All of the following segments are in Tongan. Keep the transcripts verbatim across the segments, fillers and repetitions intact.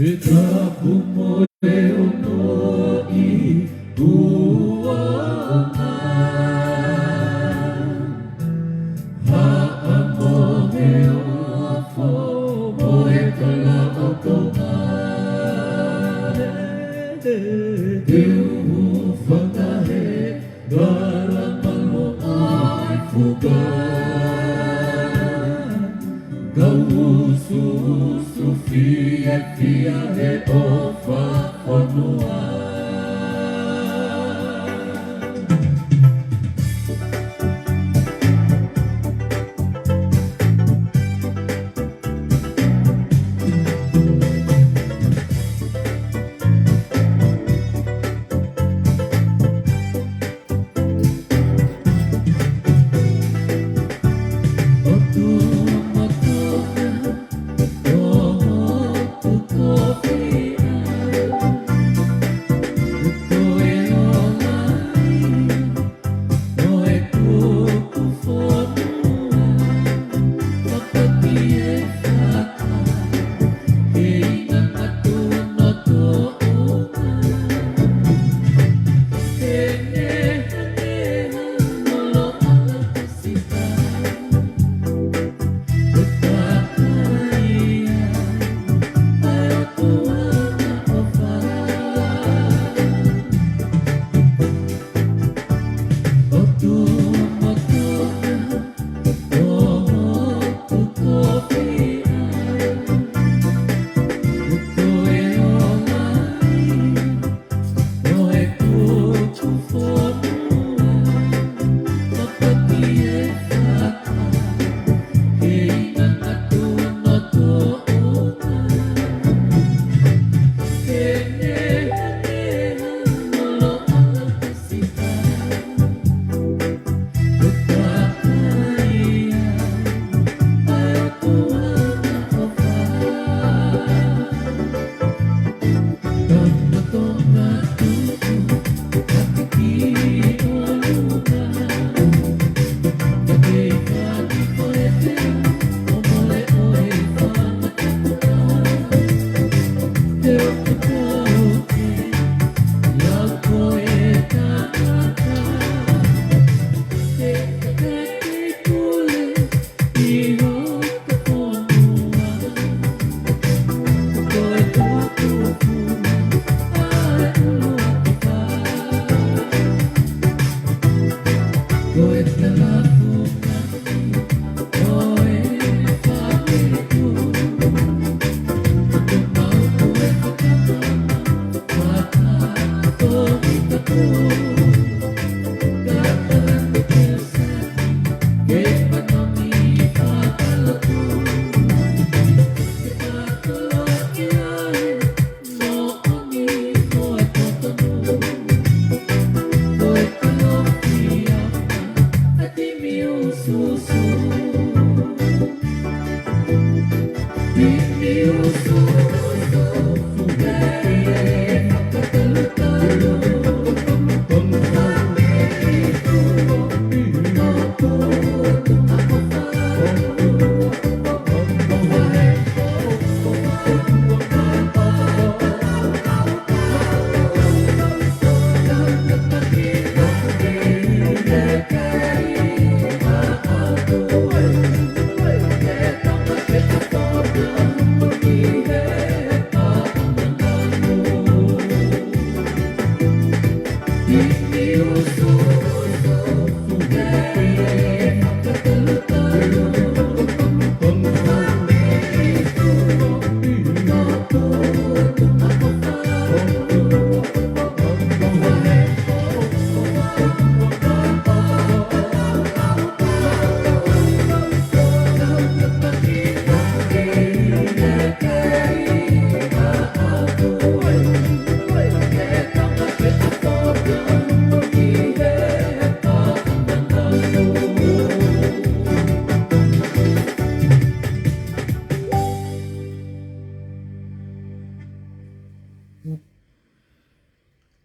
He tapu mo e ono ʻi kuonga. Haʻamo he ofo mo e kalaʻotonga. Te u hūfanga he kalamalua ʻi fuka. Kau usuusu fiefia he ʻofa fonua.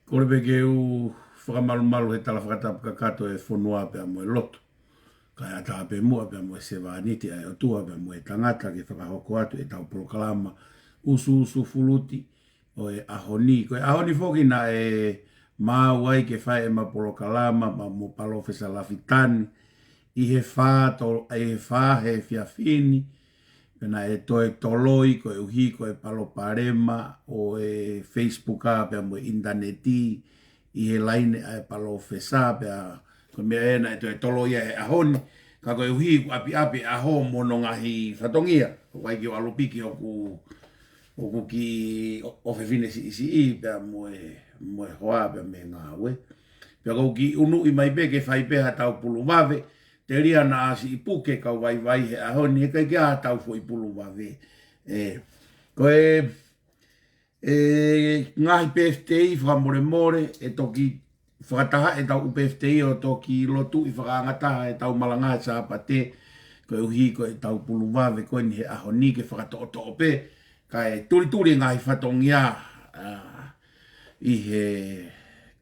Kole pē ke u fakamalumalu he tala fakatapu kakato e fonua pea mo e lotu. Kae ʻatā pē muʻa pea mo e sevāniti ʻa e ʻOtua pea mo e tangata ke fakahoko atu ʻetau polokalama usuusu fuluti ʻo e ʻaho ni. Ko e ʻaho ni foki naʻe maau ai ke fai ʻema polokalama pea mo Palōfesa Lafitani ʻi he fā to-, ʻi he fā he efiafi ni, pea naʻe toe toloi koeʻuhi ko e palopalema ʻo e Facebook pea mo e ʻinitaneti ʻi he laine ʻa e palōfesa, pea ko e meʻa ē naʻe toe toloi ia he ʻaho ni. Ka koeʻuhi kuo ʻapiʻapi ʻaho mo hono ngaahi fatongia, ʻoku ʻikai ke u ʻalu pē ki hoku, hoku kiʻi ʻo-, ʻofefine siʻisiʻi pea mo e, mo e hoa pea mei he ngāue. Pea ʻoku ou kiʻi unuʻi mai pē ke fai pē haʻatau pulu vave, telia naʻa siʻi puke kau vaivai he ʻaho ni, he ʻikai ke ʻi ai haʻatau foʻi pulu vave. ʻE, ko e, ʻe ngaahi pēfitei fakamolemole, ʻe toki fakataha ʻetau ʻū pēfitei ʻo toki lotuʻi fakaangataha ʻetau malanga he Sāpate, koeʻuhi ko ʻetau pulu vave ko eni he ʻaho ni ke fakatoʻotoʻo pē, kae tulituli ngaahi fatongia, ʻa, ʻi he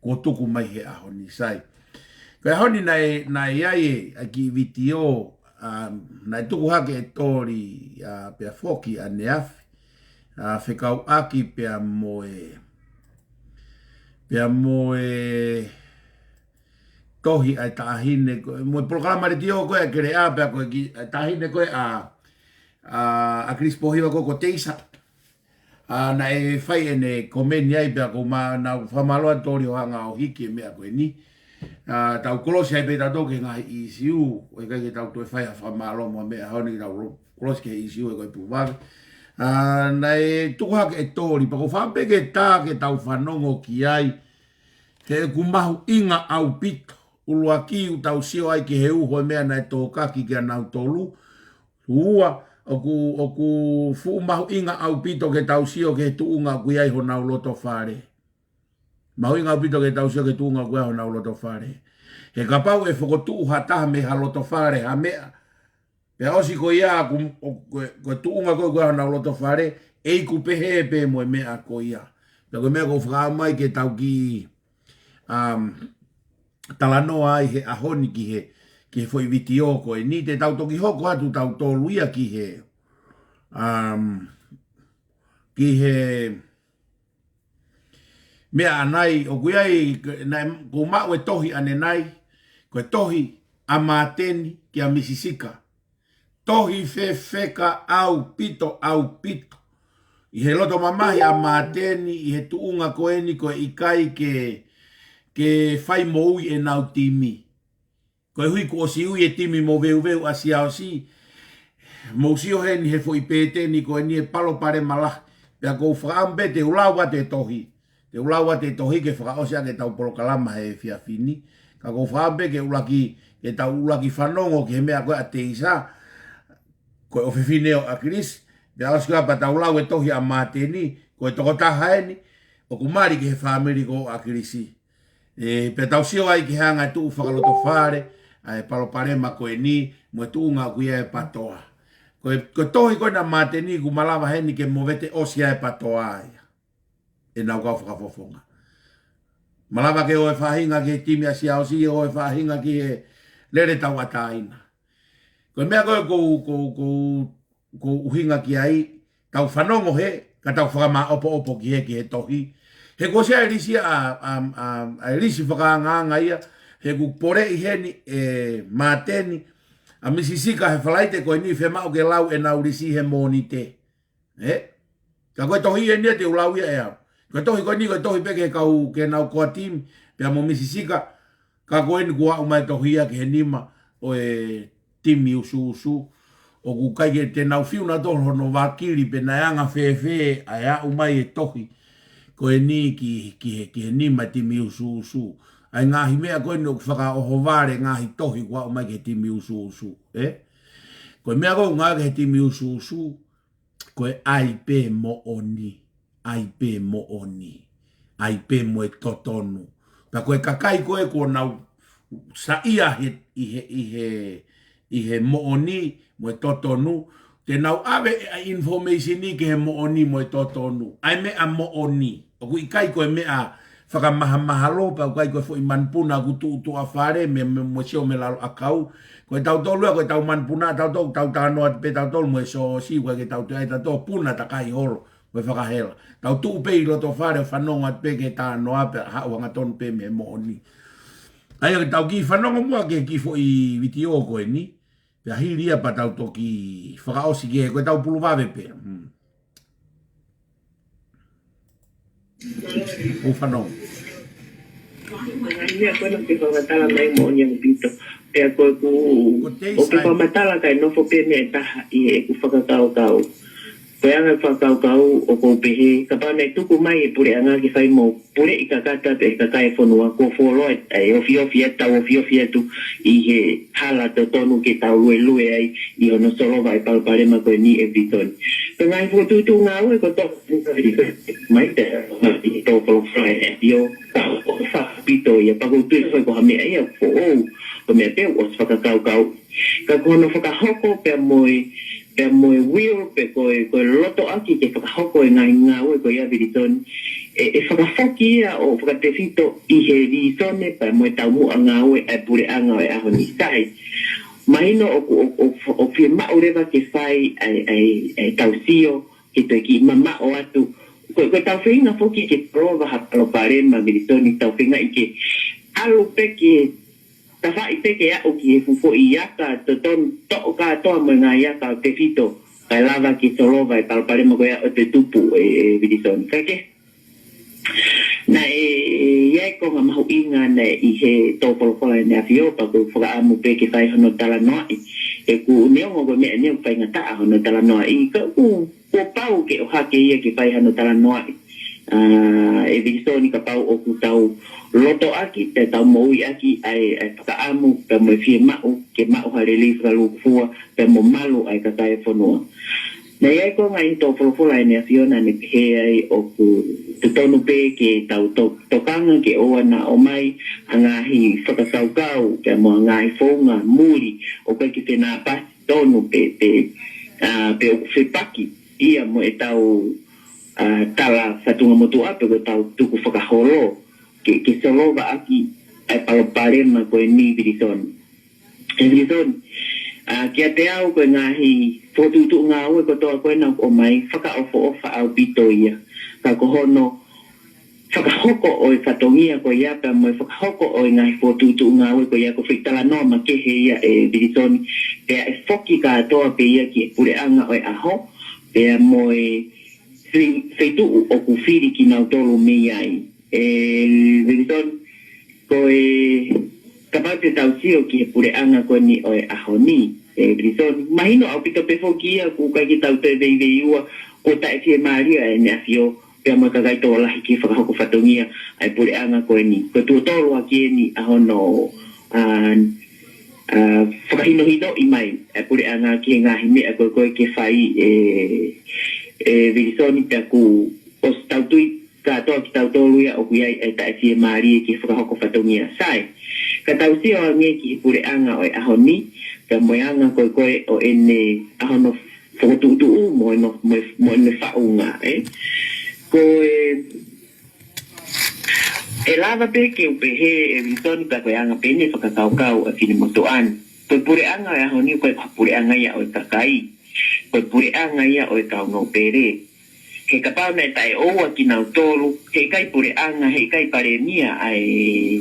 kuo tuku mai he ʻaho ni sai. Ko e ʻaho ni naʻe, naʻe ʻi ai ʻa e kiʻi vitiō, ʻa, naʻe tuku hake ʻe Toli, ʻa, pea foki ʻaneafi, ʻa, fekauʻaki pea mo e, pea mo e tohi ʻa e taʻahine ko, mo e polokalama letiō ko ē ʻa Keleʻa pea ko e kiʻi, ʻa e taʻahine ko ē ʻa, ʻa, ʻa Kilisi Pōhiva ko, ko Teisa. ʻA, naʻe fai ʻene komeni ai pea ʻoku ou ma-, naʻa ku fakamālō atu Toli hoʻo hanga ʻo hiki e meʻa ko eni. ʻA, tau kolosi ai pē tautolu ki he ngaahi ʻīsiu, ʻoku ʻikai ke tau toe fai ha fakamālō mo ha meʻa he ʻaho ni, tau lo-, kolosi ki he ʻīsiu ē ko e pulu vave. ʻA, naʻe tuku hake ʻe Toli, pea ʻoku ou fakaʻamu pē ke tā ke tau fanongo ki ai, he ʻoku mahuʻinga ʻaupito. ʻUluaki, ʻoku tau sio ai ki he uho e meʻa naʻe tōkaki kia nautolu. Ua, ʻoku, ʻoku fuʻu mahuʻinga ʻaupito ke tau sio ki he tuʻunga ʻoku ʻi ai honau loto fale. Mahuʻinga ʻaupito ke tau sio ki he tuʻunga ʻoku ʻi ai honau loto fale. He kapau ʻe fokotuʻu ha taha mei ha loto fale ha meʻa, pea ʻosi ko ia ʻoku, ʻo, ko e, ko e tuʻunga ko ē ʻoku ʻi ai honau loto fale, ʻe iku pehē pē mo e meʻa ko ia. Pea ko e meʻa ʻoku ou fakaʻamu ai ke tau kiʻi, um, talanoa ai he ʻaho ni ki he, ki he foʻi vitiō ko eni, te tau toki hoko atu tautolu ia ki he, um, ki he meʻa ʻanai, ʻoku ʻi ai, naʻe, ʻoku ou maʻu e tohi ʻanenai, ko e tohi ʻa Māteni kia Misi Sika. Tohi fefeka ʻaupito, ʻaupito. ʻI he loto mamahi ʻa Māteni, ʻi he tuʻunga ko eni ko e ʻikai ke, ke fai moʻui ʻenau timi. Koeʻuhi kuo ʻosi ui e timi moveuveu ʻa Siaosi. Mou sio heni he foʻi pēteni ko eni e palopalema lahi. Pea ʻoku ou fakaʻamu pē te u lau atu e tohi. Te u lau atu e tohi ke fakaʻosi ʻaki ʻetau polokalama he efiafi ni. Ka ʻoku ou fakaʻamu pē ke ʻuluaki, ke tau ʻuluaki fanongo ki he meʻa ko ē ʻa Teisa, ko e ʻofefine ʻo ʻAkilisi. Pea ʻosi ko ia pea tau lau e tohi ʻa Māteni, ko e tokotaha eni ʻoku mali ki he fāmili ko ē ʻo ʻAkilisi. ʻE, pea tau sio ai ki he anga e tuʻu fakalotofale ʻa e palopalema ko eni, mo e tuʻunga ʻoku ʻi ai e PATOA. Ko e, ko e tohi ko ena ʻa Māteni ʻoku malava heni ke movete ʻosi ʻa e PATOA ia ʻenau kau fakafofonga. Malava ke ʻoua ʻe faʻahinga ki he timi ʻa Siaosi, ʻoua ʻe faʻahinga ki he lele tauʻatāina. Ko e meʻa ko ē ʻoku ou, ʻoku ou, ʻoku ou, ʻoku ou ʻuhinga ki ai, tau fanongo he, ka tau fakamāʻopoʻopo ki he, ki he tohi. He kuo ʻosi ʻa e lisi ʻa, ʻa, ʻa, ʻa e lisi fakaangaanga ia, he ʻoku poleʻi heni ʻe Māteni ʻa Misi Sika he Falaite ko eni, fiemaʻu ke lau ʻenau lisi he Mōnite. ʻE? Ka ko e tohi eni ia te u lau ia ʻe au. Ko e tohi ko eni, ko e tohi pē ki he kau, ki heʻenau core team, pea mo Misi Sika, ka ko eni kuo aʻu mai e tohi ia ki he nima ʻo e timi usuusu. ʻOku ʻikai ke te nau fiu nautolu hono vakili pe naʻe anga fēfē ʻa e aʻu mai e tohi ko eni ki, ki he, ki he nima e timi usuusu. ʻA e ngaahi meʻa ko eni ʻoku fakaʻohovale e ngaahi tohi kuo aʻu mai ki he timi usuusu. ʻE? Ko e meʻa ko ē ʻoku ngāueʻaki he timi usuusu, ko e ʻai pē moʻoni, ʻai pē moʻoni, ʻai pē mo e totonu. Pea ko e kakai ko ē kuo nau saiʻia he, ʻi he, ʻi he, ʻi he moʻoni mo e totonu, te nau ʻave ʻa e information ki he moʻoni mo e totonu. ʻA e meʻa moʻoni. ʻOku ʻikai ko e meʻa fakamahamahalo, pea ʻoku ʻikai ko e foʻi manupuna ʻoku tuʻu tuʻa fale, mei, mei, mo sio mei lalo ʻakau. Ko e tautolu ia, ko e tau manupuna, tautolu, tau talanoa pē tautolu mo e sōsi, ʻoku ʻikai ke tau toe ʻai tautolu puna takai holo. ko e fakahela. Tau tuʻu pē ʻi loto fale ʻo fanongo atu pē ki he talanoa pea haʻu hangatonu pē mei he moʻoni. ʻA ia ke tau kiʻi fanongo muʻa ki he kiʻi foʻi vitiō ko eni, pea hili ia pea tau toki fakaʻosi ki he, ko e tau pulu vave pē. Hmm. ʻO fanongo. Ngaahi meʻa ko ena ke fakamatala mai moʻoni ʻaupito. Pea ko ʻeku, ʻoku ou fakamatala kae nofo pē meʻa ʻe taha ʻi heʻeku fakakaukau. Ko e anga e fakakaukau ʻoku ou pehē, kapau naʻe tuku mai e puleʻanga ke fai mo puleʻi kakato atu e kakai e fonua, kuo fuoloa e ofiofi atu, tau ofiofi atu ʻi he hala totonu ke tau luelue ai ʻi hono solova e palopalema ko eni, ʻEvilitoni. Ko e ngaahi fokotuʻutuʻu ngāue ko e toko mai te ʻi he tō folofola ʻe ʻAfio, ka ʻoku fakapito ia, pea ʻoku ou tui ko e ko ha meʻa ia ʻoku foʻou, ko e meʻa pē ʻoku ʻosi fakakaukau. Ka ko hono fakahoko pea mo e, pea mo e will, pe ko e, ko e lotoʻaki ke fakahoko e ngaahi ngāue ko ia, ʻEvilitoni, ʻe, ʻe fakafoki ia ʻo fakatefito ʻi he vīsone pea mo e taumuʻa ngāue ʻa e puleʻanga ʻo e ʻaho ni. Sai, mahino ʻoku, ʻoku, ʻoku, ʻoku fiemaʻu leva ke fai ʻa e, ʻa e, ʻa e tau sio, ke toe kiʻi mamaʻo atu. Ko, ko e tau feinga foki ke solova ha palopalema, ʻEvilitoni, tau feingaʻi ke ʻalu pē ke tafaʻi pē ke aʻu ki he fuʻu foʻi aka totonu, toʻo kātoa mo e ngaahi aka ʻo tefito, kae lava ke solova e palopalema ko ia ʻoku toe tupu, ʻe, ʻEvilitoni. Kae kehe, naʻe ʻi ai e konga mahuʻinga naʻe ʻi he tō folofola ʻEne ʻAfio, pea ʻoku ou fakaʻamu pē ke fai hono talanoaʻi. He ʻoku, neongo ko e meʻa ni ʻoku faingataʻa hono talanoaʻi, ka ʻoku, kuo pau ke ʻohake ia ke fai hano talanoaʻi. ʻA, ʻEvilitoni, kapau ʻoku tau lotoʻaki, te tau moʻuiʻaki ʻa e, ʻa e fakaʻamu, pea mo e fiemaʻu ke maʻu ha lelei fakalūkufua, pea mo malu ʻa e kakai e fonua. Naʻe ʻi ai e konga ʻi he tō folofola ʻEne ʻAfio naʻá ne pehē ai ʻoku totonu pē ke tau to-, tokanga ke ʻoua naʻa ʻomai ha ngaahi fakakaukau, pea mo ha ngaahi founga muli ʻoku ʻikai ke fenāpasi tonu pe, pe, ʻa, pe ʻoku fepaki ia mo e tau, ʻa, tala fatunga motuʻa pe ko e tau tukufakaholo ke, ke solovaʻaki ʻa e palopalema ko eni, ʻEvilitoni. ʻEvilitoni, ʻa, kiate au ko e ngaahi fokotuʻutuʻu ngāue kotoa ko ena ʻoku ʻomai, fakaʻofoʻofa ʻaupito ia. Ka ko hono fakahoko ʻo e fatongia ko ia pea mo e fakahoko ʻo e ngaahi fokotuʻutuʻu ngāue ko ia ko e foʻi talanoa makehe ia, ʻEvilitoni, pea ʻe foki kātoa pē ia ki he puleʻanga ʻo e ʻaho, pea mo e fei-, feituʻu ʻoku fili kinautolu mei ai. ʻEvilitoni, ko e, kapau te tau sio ki he puleʻanga ko eni ʻo e ʻaho ni, ʻEvilitoni, mahino ʻaupito pē foki ia ʻoku ʻikai ke tau toe veiveiua, kuo taʻefiemālie ʻEne ʻAfio pea mo e kakai tokolahi ke fakahoko fatongia ʻa e puleʻanga ko eni. Ko e tuʻo tolu ʻaki eni ʻa hono, ʻa, ʻa, fakahinohinoʻi mai ʻa e puleʻanga ki he ngaahi meʻa ko ē ko ē ke fai, ʻe, ʻEvilitoni, pea kuo ʻosi tau tui kātoa kitautolu ia ʻoku ʻi ai e taʻefiemālie ke fakahoko fatongia. Sai, ka tau sio ange ki he puleʻanga ʻo e ʻaho ni, pea mo e anga ko ē ko ē ʻo ʻene, ʻa hono fokotuʻutuʻu mo ʻene, mo, mo ʻene faʻunga, ē? Ko e, ʻe lava pē ke u pehē, ʻEvilitoni, pea ko e anga pē eni e fakakaukau ʻa e finemotuʻa ni. Ko e puleʻanga ʻo e ʻaho ni, ko e puleʻanga ia ʻo e kakai. Ko e puleʻanga ia ʻo e kau nōpele. He kapau naʻe taʻeʻoua kinautolu, heʻikai puleʻanga, heʻikai palēmia ʻa e,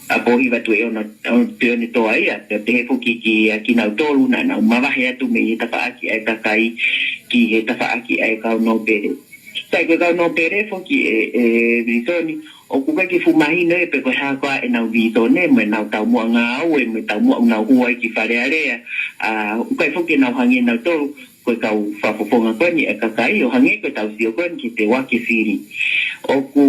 ʻa Pōhiva Tuʻiono, Tuʻione Toa ia, pea pehē foki kiate kinautolu naʻa nau mavahe atu mei he tafaʻaki ʻa e kakai ki he tafaʻaki ʻa e kau nōpele. Sai, ko e kau nōpele foki, ʻe, ʻEvilitoni, ʻoku ʻikai ke fuʻu mahino ia pe ko e hā koā ʻenau vīsone, mo ʻenau taumuʻa ngāue, mo e taumuʻa ʻoku nau hū ai ki Fale Alea, ʻa, ʻoku ʻikai foki ke nau hangē nautolu ko e kau fakafofonga ko eni ʻa e kakai, ʻo hangē ko e tau sio ko eni ki he teu ake fili. ʻOku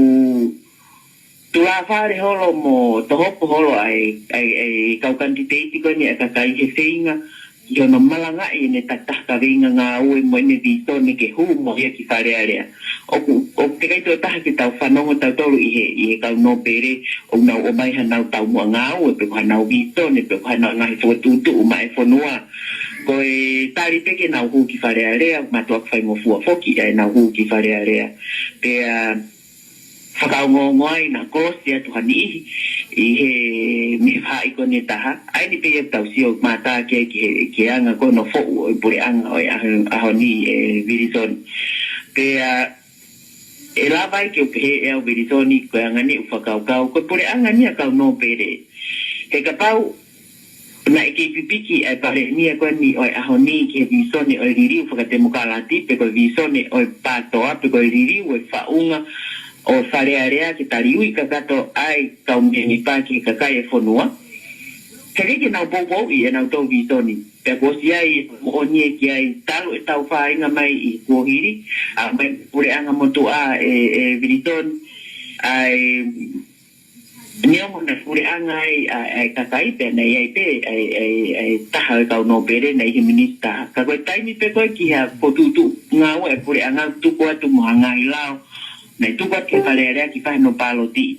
tulāfale holo mo tohopo holo ʻa e, ʻa e, ʻa e kau kanititeiti ko eni ʻa e kakai he feinga ki hono malangaʻi ʻene takitaha kaveinga ngāue mo ʻene vīsone ke hū mo ia ki Fale Alea. ʻOku, ʻoku teʻeki ai toe taha ke tau fanongo tautolu ʻi he, ʻi he kau nōpele ʻoku nau ʻomai hanau taumuʻa ngāue, pe ko hanau vīsone, pe ko hanau ngaahi fokotuʻutuʻu maʻa e fonua. Ko e tali pē ke nau hū ki Fale Alea, mātuʻaki faingofua foki ʻa ʻenau hū ki Fale Alea. Pea fakaongoongo ai naʻa kolosi atu ha niʻihi ʻi he mei he faʻahi ko eni ʻe taha. ʻA eni pē ia ʻoku tau sio mātā ki ai ki he, ki he anga ko hono foʻu ʻo e puleʻanga ʻo e ʻaho, ʻaho ni, ʻEvilitoni. Pea ʻe lava ai ke u pehē ʻe au, Vilisoni, ko e anga ʻeni ʻeku fakakaukau, ko e puleʻanga ʻeni ʻa e kau nōpele. He kapau naʻe kei pipiki ʻa e palēmia ko ʻeni ʻo e ʻaho ni ki he vīsone ʻo e liliu fakatemokalati, pe ko e vīsone ʻo e PATOA, pe ko e liliu ʻo e faʻunga ʻo e Fale Alea ke taliui kakato ʻa e kau mēmipa ki he kakai e fonua, he ʻikai ke nau poupouʻi ʻenau tō vīsone. Pea kuo ʻosi ʻi ai e moʻoni ē ki ai talu ʻetau fāinga mai ʻi he kuohili, ʻa mai puleʻanga motuʻa ē, ē Vilisoni, ʻa e neongo naʻe puleʻanga ai ʻa, ʻa e kakai pea naʻe ʻi ai pē ʻa e, ʻa e, ʻa e taha ʻo e kau nōpele naʻe ʻi he minisitā. Ka ko e taimi pē ko ē ki ha fokotuʻutuʻu ngāue ʻa e puleʻanga tuku atu mo ha ngaahi lao, naʻe tuku atu ki he Fale Alea ke fai hono pālotiʻi.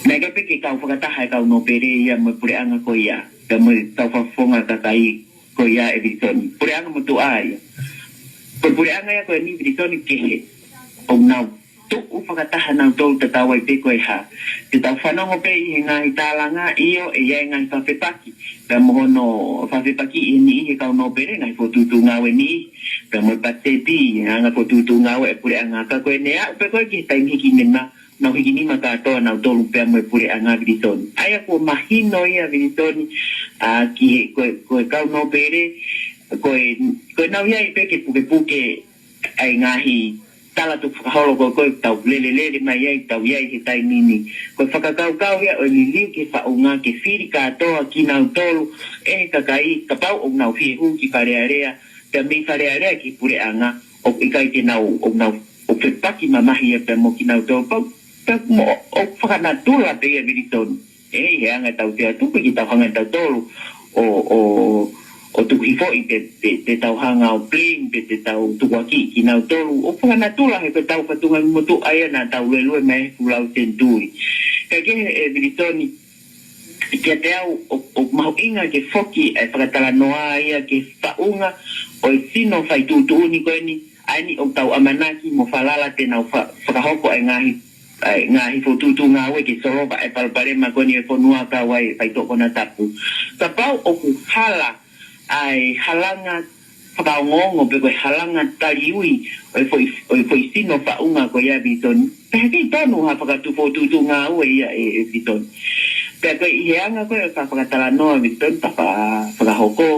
Naʻe ʻikai pē ke kau fakataha e kau nōpele ia mo e puleʻanga ko ia, pea mo e kau fakafofonga kakai ko ia, ē Vilisoni. Puleʻanga motuʻa ia. Ko e puleʻanga ia ko ʻeni, Vilisoni, kehe. ʻOku nau tuʻu fakataha nautolu tatau ai pē ko e hā. Te tau fanongo pē ʻi he ngaahi tālanga, ʻio, ʻe ʻi ai e ngaahi fakafepaki pea mo hono fakafepaki ʻe he niʻihi e kau nōpele, ngaahi fokotuʻutuʻu ngāue ʻe niʻihi, pea mo e patiseti, anga fokotuʻutuʻu ngāue ʻa e puleʻanga. Ka ko ʻene aʻu pē ko ē ki he taimi hikinima, nau hikinima kātoa nautolu pea mo e puleʻanga, Vilisoni. ʻA ia kuo mahino ia, Vilisoni, ʻa, ki he, ko e, ko e kau nōpele, ko e, ko ʻenau ʻi ai pē ke pukepuke ʻa e ngaahi tala tukufakaholo ko ē ʻoku tau lelelele mai ai, tau ʻi ai he taimi ni. Ko e fakakaukau ia ʻo e liliu ki he faʻunga ke fili kātoa kinautolu ʻe he kakai, kapau ʻoku nau fie hū ki Fale Alea, pea mei Fale Alea ki he puleʻanga, ʻoku ʻikai ke nau, ʻoku nau, ʻoku fepaki mamahi ia pea mo kinautolu pau, pea mo, ʻoku fakanatula pē ia, Vilisoni. ʻE, ʻi he anga ʻetau feohi atu, ʻikai ke tau hanga ʻe tautolu ʻo, ʻo, ʻo tuku hifoʻi pe, pe, pe tau hanga ʻo blame, pe te tau tukuakiʻi kinautolu. ʻOku fakanatula he ko ʻetau fatungamotuʻa ia naʻa tau lelue mai he fuʻu lau senituli. Kae kehe, ē Vilisoni, kiate au ʻoku, ʻoku mahuʻinga ke foki ʻa e fakatalanoa ia ki he faʻunga ʻo e sino faituʻutuʻuni ko ʻeni, ʻa eni ʻoku tau ʻamanaki mo falala te nau fa-, fakahoko ʻa e ngaahi, ʻa e ngaahi fokotuʻutuʻu ngāue ke solova ʻa e palopalema ko ʻeni ʻo e fonua, kau ai e faitoʻo konatapu. Kapau ʻoku hala ʻa e halanga fakaongoongo pe ko e halanga taliui ʻo e foʻi, ʻo e foʻi sino faʻunga ko ia, Vilisoni, pea ʻikai tonu ha fakatuʻu fokotuʻutuʻu ngāue ia, ē, ē Vilisoni. Pea ko e ʻi he anga ko ē ʻo e fakatalanoa, Vilisoni, ta fa-, fakahoko,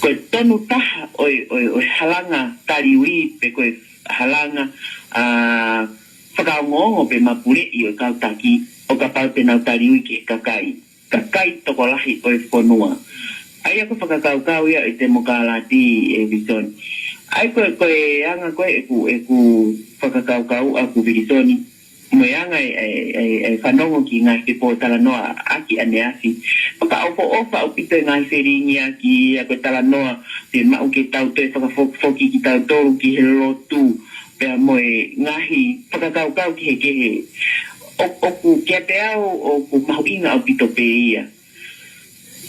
ko e tonu taha ʻo e, ʻo e, ʻo e halanga taliui pe ko e halanga, ʻa, fakaongoongo pe mapuleʻi ʻo e kau taki, ʻo kapau te nau taliui ki he kakai, kakai tokolahi ʻo e fonua. ʻA ia ko e fakakaukau ia ʻo e temokalati, ē Vilisoni. ʻA ia ko e, ko e anga ko ē ʻeku, ʻeku fakakaukau ʻaku, Vilisoni, mo e anga e, e, e, e fanongo ki he ngaahi pōtalanoa ʻaki ʻaneafi. Fakaʻofoʻofa ʻaupito e ngaahi felingiʻaki ʻa ko e talanoa, te maʻu ke tau toe fakafokifoki kitautolu ki he lotu, pea mo e ngaahi fakakaukau kehekehe. ʻO, ʻoku kiate au ʻoku mahuʻinga ʻaupito pē ia.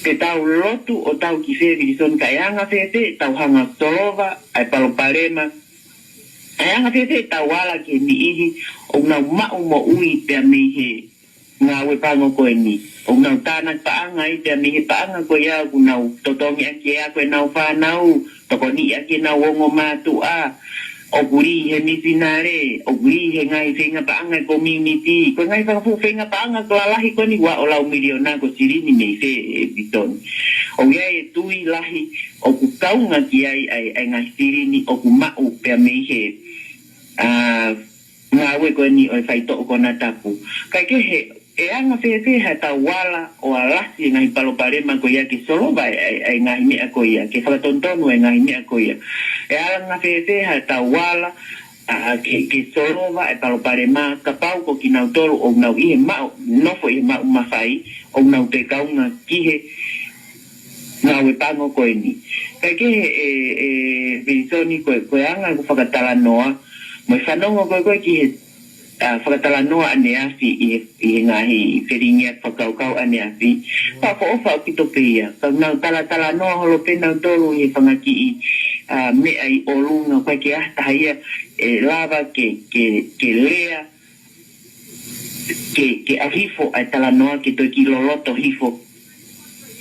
Te tau lotu ʻo tau ki fē, Vilisoni, kae anga fēfē ʻetau hanga ʻo solova ʻa e palopalema, kae anga fēfē ʻetau ala ki he niʻihi ʻoku nau maʻu moʻui pea mei he ngāue pango ko ʻeni. ʻOku nau tānaki paʻanga ai pea mei he paʻanga ko ia ʻoku nau totongi ʻaki e ako ʻenau fānau, tokoniʻi ʻaki ʻenau ongo mātuʻa, ʻoku lī he misinale, ʻoku lī he ngaahi feinga paʻanga e community, ko e ngaahi fakafuʻu feinga paʻanga ko e lalahi ko ʻeni ua ʻo lau miliona, ko e silini mei fē, ē Vilisoni. ʻOku ʻi ai e tui lahi ʻoku kaunga ki ai ʻa e, ʻa e ngaahi silini ʻoku maʻu pea mei he, ʻa, ngāue ko ʻeni ʻo e faitoʻo konatapu. Kae kehe, ʻe anga fēfē haʻatau ala ʻo alasi e ngaahi palopalema ko ia ke solova e, e, e ngaahi meʻa ko ia, ke fakatonutonu e ngaahi meʻa ko ia. ʻE anga fēfē haʻatau ala, ʻa, ke, ke solova e palopalema kapau ko kinautolu ʻoku nau ʻi he maʻu, nofo ʻi he maʻu mafai, ʻoku nau toe kaunga ki he ngāue pango ko ʻeni. Kae kehe, ē, ē Vilisoni, ko e, ko e anga ʻeku fakatalanoa, mo e fanongo ko ē ko ē ki he, ʻa, fakatalanoa ʻaneafi ʻi he, ʻi he ngaahi felingiʻaki fakakaukau ʻaneafi. Fakaʻofoʻofa ʻaupito pē ia. Ka nau talatalanoa holo pē nautolu ʻi he fanga kiʻi, ʻa, meʻa ʻi ʻolunga, ʻoku ʻikai ke ʻi ai ha taha ia ʻe lava ke, ke, ke lea, ke, ke ʻalu hifo ʻa e talanoa ke toe kiʻi loloto hifo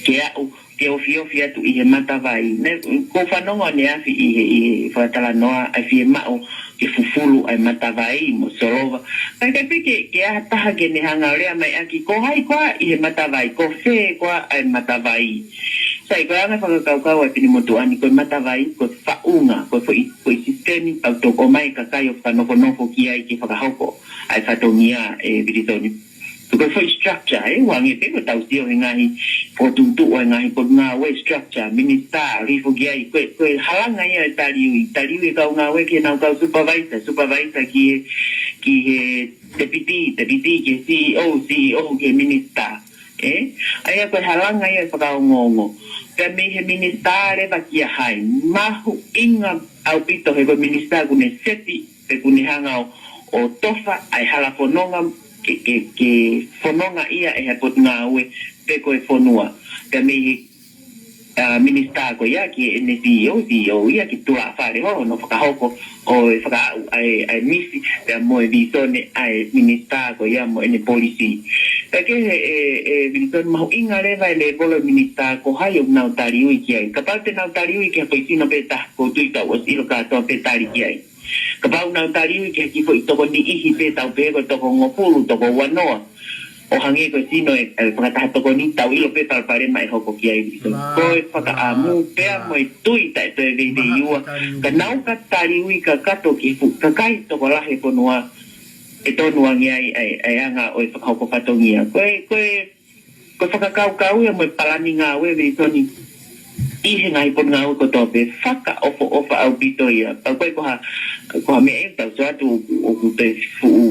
ke aʻu ke ofiofi atu ʻi he matavai. Ne, ʻoku ou fanongo ʻaneafi ʻi he, ʻi he fakatalanoa ʻa e fiemaʻu ke fufulu ʻa e matavai mo solova. Ka ʻikai pē ke, ke ʻi ai ha taha ke ne hanga ʻo lea mai ʻaki ko hai koā ʻi he matavai, ko fē koā ʻa e matavai. Sai, ko e anga e fakakaukau ʻa e finemotuʻa ni, ko e matavai ko e faʻunga, ko e foʻi, foʻi sisitemi ʻoku tō mai e kakai ʻo fakanofonofo ki ai ke fakahoko ʻa e fatongia, ʻe Vilisoni. Ko e foʻi structure, ē, ʻoku hangē pē ko ʻetau sio he ngaahi fokotuʻutuʻu ʻa e ngaahi potungāue, structure, minisitā, hifo ki ai, ko e, ko e halanga ia e taliui, taliui e kau ngāue ki heʻenau kau supervisor, supervisor ki he, ki he tepiti, tepiti ki he C E O, C E O ki he minisitā. Ē? ʻA ia ko e halanga ia e fakaongoongo. Pea mei he minisitā leva kia hai, mahuʻinga ʻaupito he ko e minisitā ʻoku ne seti pe ʻoku ne hanga ʻo, ʻo tofa ʻa e hala fononga ke, ke, ke fononga ia ʻe he potungāue pe ko e fonua. Pea mei he, ʻa, minisitā ko ia ki heʻene C E O, C E O ia ki tuʻa fale holo hono fakahoko ʻo e fakaaʻu ʻa e, ʻa e misi pea mo e visone ʻa e minisitā ko ia mo ʻene polisi. Pea kehe ʻe, ʻe Vilisoni, mahuʻinga leva e lēvolo e minisitā ko hai ʻoku nau taliui ki ai. Kapau te nau taliui ki ha foʻi sino pē taha, ʻoku ou tui tau ʻosi ʻilo kātoa pē tali ki ai. Kapau nau taliui ki ha kiʻi foʻi toko niʻihi pē, tau pehē ko e toko hongofulu, toko uanoa, ʻo hangē ko e sino ʻe, ʻe fakataha tokoni, tau ʻilo pē palopalema ʻe hoko ki ai, Vilisoni. Ko e fakaʻamu pea mo e tui taʻe toe veiveiua, ka nau ka taliui kakato ki he fuʻu kakai tokolahi e fonua ʻe tonu ange ai ʻa e, ʻa e anga ʻo e fakahoko fatongia. Ko e, ko e ko e fakakaukau ia mo e palani ngāue, Vilisoni, ʻi he ngaahi potungāue kotoa pē, fakaʻofoʻofa ʻaupito ia. Pau ko e ko ha, ko ha meʻa ʻe tau sio atu ʻoku, ʻoku toe fuʻu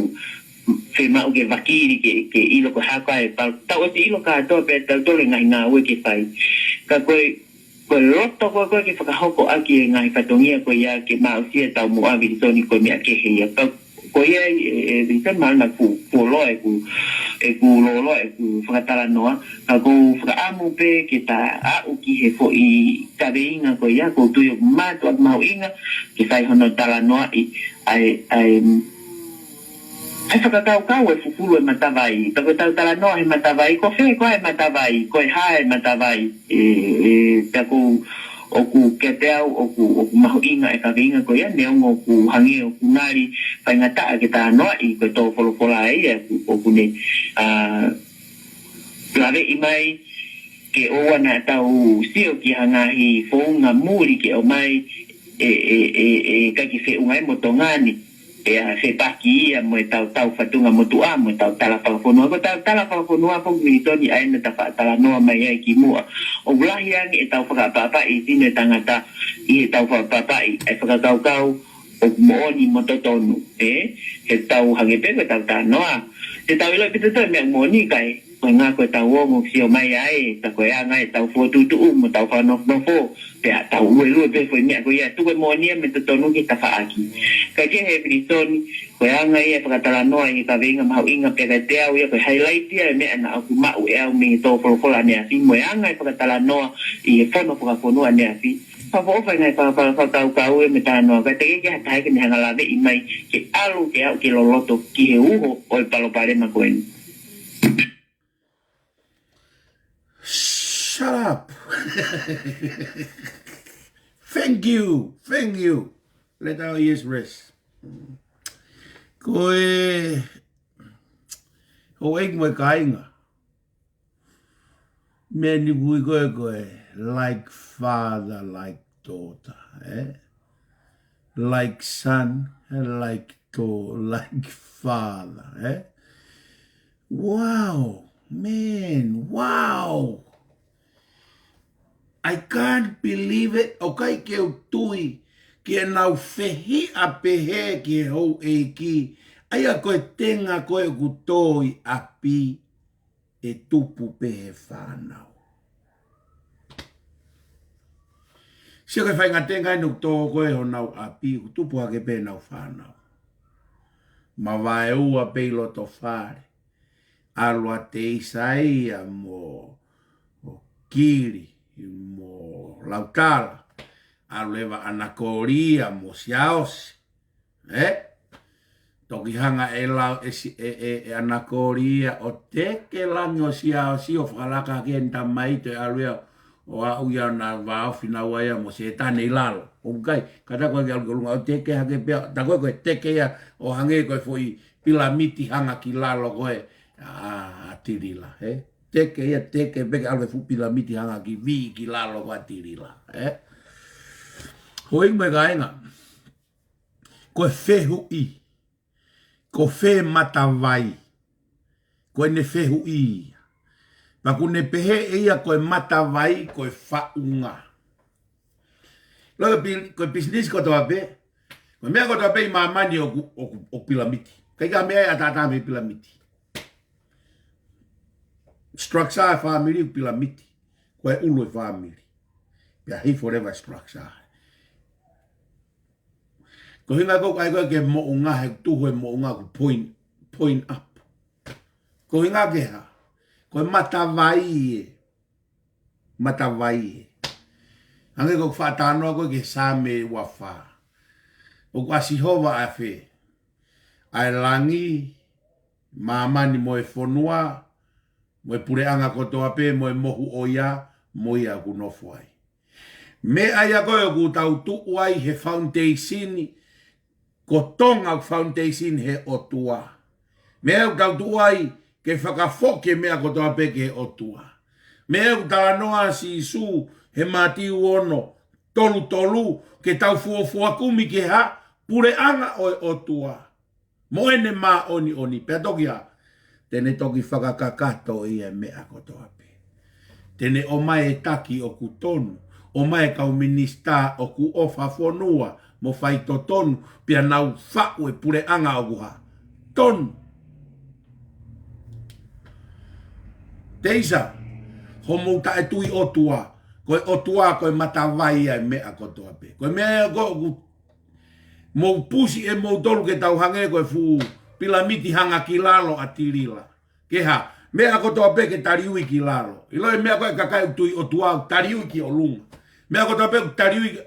fiemaʻu ke vakili ke, ke ʻilo ko e hā koā e pau. Tau ʻosi ʻilo kātoa pē ʻe tautolu e ngaahi ngāue ke fai. Ka ko e, ko e loto ko ē ko ē ke fakahoko ʻaki e ngaahi fatongia ko ia ke maʻusia e taumuʻa, Vilisoni, ko e meʻa kehe ia. Pau ko ia ʻe, ʻe Vilisoni, mahalo naʻa ku, ku fuoloa ʻeku, ʻeku lōloa ʻeku fakatalanoa, ka ʻoku ou fakaʻamu pē ke ta aʻu ki he foʻi kaveinga ko ia, ʻoku ou tui ʻoku mātuʻaki mahuʻinga ke fai hono talanoaʻi ʻa e, ʻa e, ʻa e fakakaukau e fufulu e matavai. Ka ko ʻetau talanoa he matavai, ko fē koā e matavai, ko e hā e matavai, ʻe, ʻe, pea ʻoku, ʻoku kiate au, ʻoku, ʻoku mahuʻinga e kaveinga ko ia, neongo ʻoku hangē ʻoku ngali faingataʻa ke talanoaʻi, ko e tō folofola ia ʻoku, ʻoku ne, ʻa, laveʻi mai ke ʻoua naʻa tau sio ki ha ngaahi founga muli ke ʻomai ʻe, ʻe, ʻe, ʻe ʻikai ke feʻunga ai mo Tonga ni. Pea fepaki ia mo ʻetau tau fatunga motuʻa, mo ʻetau tala fakafonua. Ko ʻetau tala fakafonua foki, Vilisoni, ʻa ena ta faʻa talanoa mai ai kimuʻa. ʻOku lahi ange ʻetau fakaʻapaʻapaʻi e sino e tangata ʻi heʻetau fakaʻapaʻapaʻi e fakakaukau ʻoku moʻoni mo totonu, ē? He tau hangē pē ko ʻetau talanoa. Te tau ʻilo pē ʻe tautolu e meʻa moʻoni kae ko e ʻuhinga ko ʻetau ongo sio mai ai, ka ko e anga ʻetau fokotuʻutuʻu mo ʻetau fakanofonofo, pea tau luelue pē foʻi meʻa ko ia, tuku e moʻoni ia mo e totonu ki he tafaʻaki. Kae kehe, Vilisoni, ko e anga ia e fakatalanoa ʻi he kaveinga mahuʻinga, pea kiate au ia ko e highlight ia e meʻa naʻa ku maʻu ʻe au mei he tō folofola ʻaneafi, mo e anga e fakatalanoa ʻi he fono fakafonua ʻaneafi. Fakaʻofoʻofa e ngaahi faka-, faka-, fakakaukau ia mo e talanoa, ka teʻeki ke ʻi ai ha taha ia ke ne hanga ʻo laveʻi mai ke ʻalu ke aʻu ke loloto ki he uho ʻo e palopalema ko eni. Shut up. Thank you. Thank you. Let our ears rest. Ko e houʻeiki mo e kāinga. Meʻa ni ʻoku ui ko e, ko e like father, like daughter, ē? Like son, ē? Like daughter, like father, ē? Wow, man, wow. I can't believe it. ʻOku ʻikai ke u tui ki heʻenau fehiʻa pehē ki he houʻeiki. ʻA ia ko e tenga ko ē ʻoku tō ʻi ʻapi ʻe tupu pē he fānau. Sio ki he faʻahinga tenga ʻoku tō ko ē honau ʻapi, ʻoku tupu hake pē ʻenau fānau. Mavaeua pē ʻi loto fale. ʻAlu ʻa Teisaia mo, mo Kili, mo Lautala. ʻAlu leva ʻa Ana Kolia mo Siaosi. Ē? Toki hanga ʻe lau ʻe si-, ʻe, ʻe, ʻe Ana Kolia ʻo teke langi ʻo Siaosi ʻo fakalaka ki heʻene tamaiki ʻo ʻalu ia ʻo ʻo aʻu ia naʻa vāofi naua ia mo Sētane ʻi lalo. ʻOku ʻikai, ka tā ko ē ke ʻalu ki ʻolunga ʻo teke hake pē, tā ko ē ko e teke ia ʻo hangē ko e foʻi pilamiti hanga ki lalo ko ē ʻa, ʻa Tilila, ē? Teke ia, teke pē ke ʻalu e fuʻu pilamiti hanga ki vī ki lalo ko ē ʻa Tilila, ē? Hoi mo e kāinga, ko e fehuʻi, ko fē Matavai? Ko ʻene fehuʻi ia. Pea ʻoku ne pehē ʻe ia ko e Matavai ko e faʻunga. Lo ko e pi-, ko e pisinisi kotoa pē, ko e meʻa kotoa pē ʻi māmani ʻoku, ʻoku, ʻoku pilamiti. ʻIkai ke ʻi ai ha meʻa ʻe ʻataʻatā mei pilamiti. Structure e fāmili ʻoku pilamiti. Ko e ʻulu e fāmili. Pea hifo leva structure. Ko e ʻuhinga ko ē ʻoku ʻai ko ē ke moʻunga, he tuhu e moʻunga ʻoku point, point up. Ko e ʻuhinga ke hā? Ko e Matavai ē. Matavai ē. Hangē ko e faʻa talanoa ko ē ki he Saame ua fā. ʻOku ʻa Sihova ʻa fē? ʻA e langi, māmani mo e fonua, mo e puleʻanga kotoa pē, mo e mohu ʻo ia, mo ia ʻoku nofo ai. Meʻa ia ko ē ʻoku tau tuʻu ai he foundation, ko Tonga ʻoku foundation he ʻOtua. Meʻa ʻoku tau tuʻu ai ke fakafoki e meʻa kotoa pē ki he ʻOtua. Meʻa ʻoku talanoa Sīsū he Mātiu ono tolu tolu, ke tau fuofua kumi ki he hā? Puleʻanga ʻo e ʻOtua mo ʻene māʻoniʻoni, pea toki ā, te ne toki fakakakato ʻi he meʻa kotoa pē. Te ne ʻomai e taki ʻoku tonu, ʻomai e kau minisitā ʻoku ʻofa fonua mo faitotonu, pea nau faʻu e puleʻanga ʻoku hā? Tonu. Teisa, hoʻomou taʻetui ʻOtua, ko e ʻOtua ko e Matavai ia e meʻa kotoa pē. Ko e meʻa ko ē ʻoku mou pusi ʻe moutolu ke tau hangē ko e fuʻu pilamiti hanga ki lalo ʻa Tilila. Ke hā? Meʻa kotoa pē ke taliui ki lalo. ʻIlo e meʻa ko ē kakai ʻoku tui ʻOtua ʻoku taliui ki ʻolunga. Meʻa kotoa pē ʻoku taliui,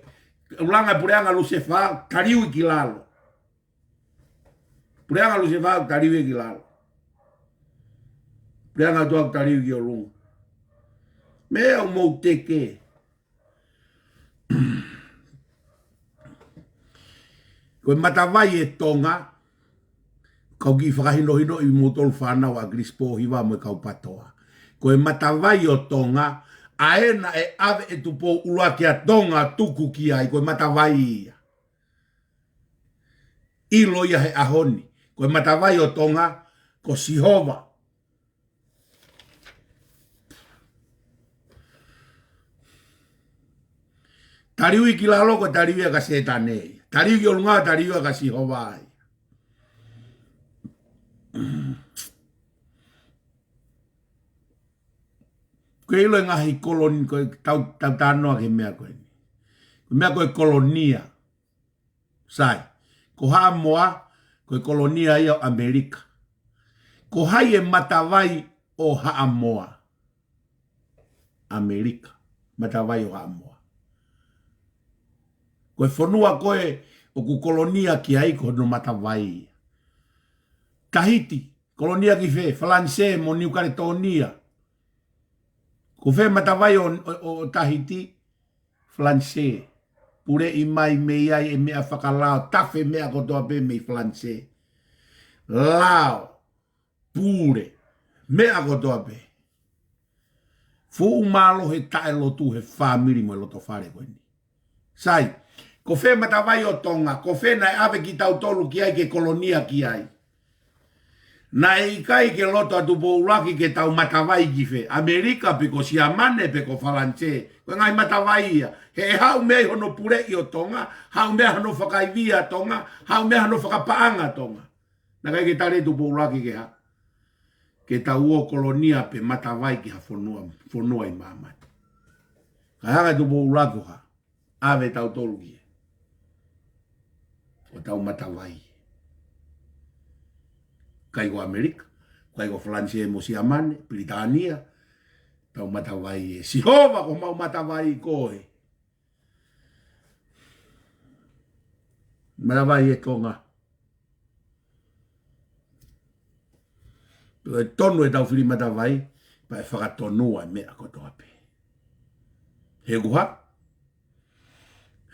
ʻulunga e puleʻanga Lusefā, taliui ki lalo. Puleʻanga Lusefā ʻoku taliui ki lalo. Puleʻanga ʻOtua ʻoku taliui ki ʻolunga. Meʻa ʻoku mou teke. Ko e Matavai ʻo Tonga, kau kiʻi fakahinohinoʻi moutolu fānau ʻa Kilisi Pōhiva mo e kau PATOA. Ko e Matavai ʻo Tonga, ʻa ē naʻe ʻave ʻe Tupou ʻUluaki ʻa Tonga tuku ki ai, ko e Matavai ia. ʻIlo ia he ʻaho ni, ko e Matavai ʻo Tonga, ko Sihova. Taliui ki lalo ko e taliui ia kia Sētane. Taliui ki ʻolunga, taliui ia kia Sihova ai. Ko e ʻilo e ngaahi koloni, ko e tau, tau talanoa ki he meʻa ko eni. Ko e meʻa ko e kolonia. Sai, ko Haʻamoa, ko e kolonia ia ʻo ʻAmelika. Ko hai e Matavai ʻo Haʻamoa? ʻAmelika, Matavai ʻo Haʻamoa. Ko e fonua ko ē ʻoku kolonia ki ai ko hono Matavai ia. Tahiti, kolonia ki fē? Falanisē mo Niu Kaletōnia. Ko fē Matavai ʻo, ʻo, ʻo Tahiti? Falanisē. Puleʻi mai mei ai e meʻa fakalao, tafe meʻa kotoa pē mei Falanisē. Lao, pule, meʻa kotoa pē. Fuʻu mālohi taʻelotu he fāmili mo e lotofale ko eni. Sai, ko fē Matavai ʻo Tonga, ko fē naʻe ʻave kitautolu ki ai ke kolonia ki ai? Naʻe ʻikai ke loto ʻa Tupou ʻUluaki ke tau matavai ki fē? ʻAmelika pe ko Siamane pe ko Falanisē? Ko e ngaahi matavai ia. He ʻe haʻu mei ai hono puleʻi ʻo Tonga, haʻu mei ai hono fakaivia ʻa Tonga, haʻu mei ai hono fakapaʻanga ʻa Tonga. Naʻe ʻikai ke tali ʻe Tupou ʻUluaki ke hā? Ke tau ō kolonia pe matavai ki ha fonua, fonua ʻi māmani. Kae hanga ʻe Tupou ʻUluaki ʻo hā? ʻAve tautolu ki ai ʻo tau matavai. ʻIkai ko ʻAmelika, ʻikai ko Falanisē mo Siamane, Pilitānia, tau matavai ē. Sihova, ko homau matavai koe. Matavai ē Tonga. Pea ʻe tonu ʻetau fili matavai, pea ʻe fakatonua e meʻa kotoa pē. He ʻoku hā?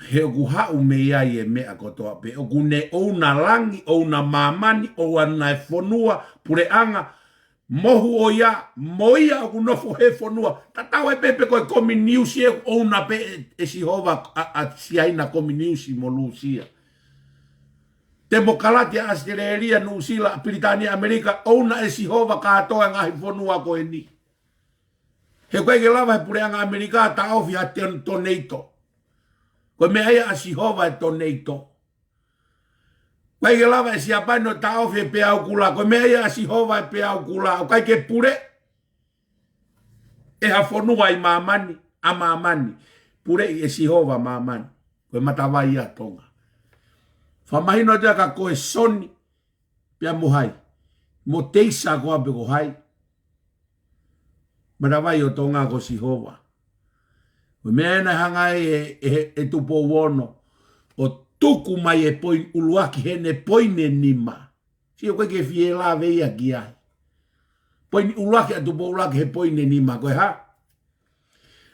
He ʻoku haʻu mei ai e meʻa kotoa pē. ʻOku ne ʻouna langi, ʻouna māmani, ʻouna e fonua, puleʻanga, mohu ʻo ia, mo ia ʻoku nofo he fonua. Tatau ai pē pe ko e kominiusi ʻoku ʻouna pē ʻe, ʻe Sihova ʻa, ʻa Siaina, kominiusi mo Lūsia. Temokalati ʻa ʻAositelēlia, Nuʻusila, Pilitānia, ʻAmelika, ʻouna ʻe Sihova kātoa e ngaahi fonua ko eni. He ʻoku ʻikai ke lava he puleʻanga ʻAmelika taʻofi ha te-, toneito. Ko e meʻa ia ʻa Sihova e toneito. ʻOku ʻikai ke lava ʻe Siapani ʻo taʻofi e peau kula. Ko e meʻa ia ʻa Sihova e peau kula. ʻOku ʻikai ke pule ʻe ha fonua ʻi māmani, ʻa māmani. Puleʻi ʻe Sihova māmani. Ko e matavai ia ʻa Tonga. Fakamahino atu ia kia koe Soni, pea mo hai? Mo Teisa, ko au pe ko hai? Matavai ʻo Tonga ko Sihova. Ko e meʻa ena hanga ai ʻe, ʻe, ʻe Tupou Ono ʻo tuku mai e poini ʻuluaki heʻene poini ʻe nima. Sio, ʻoku ʻikai ke fie lave ia ki ai. Poini ʻuluaki ʻa Tupou ʻUluaki he poini ʻe nima, ko e hā?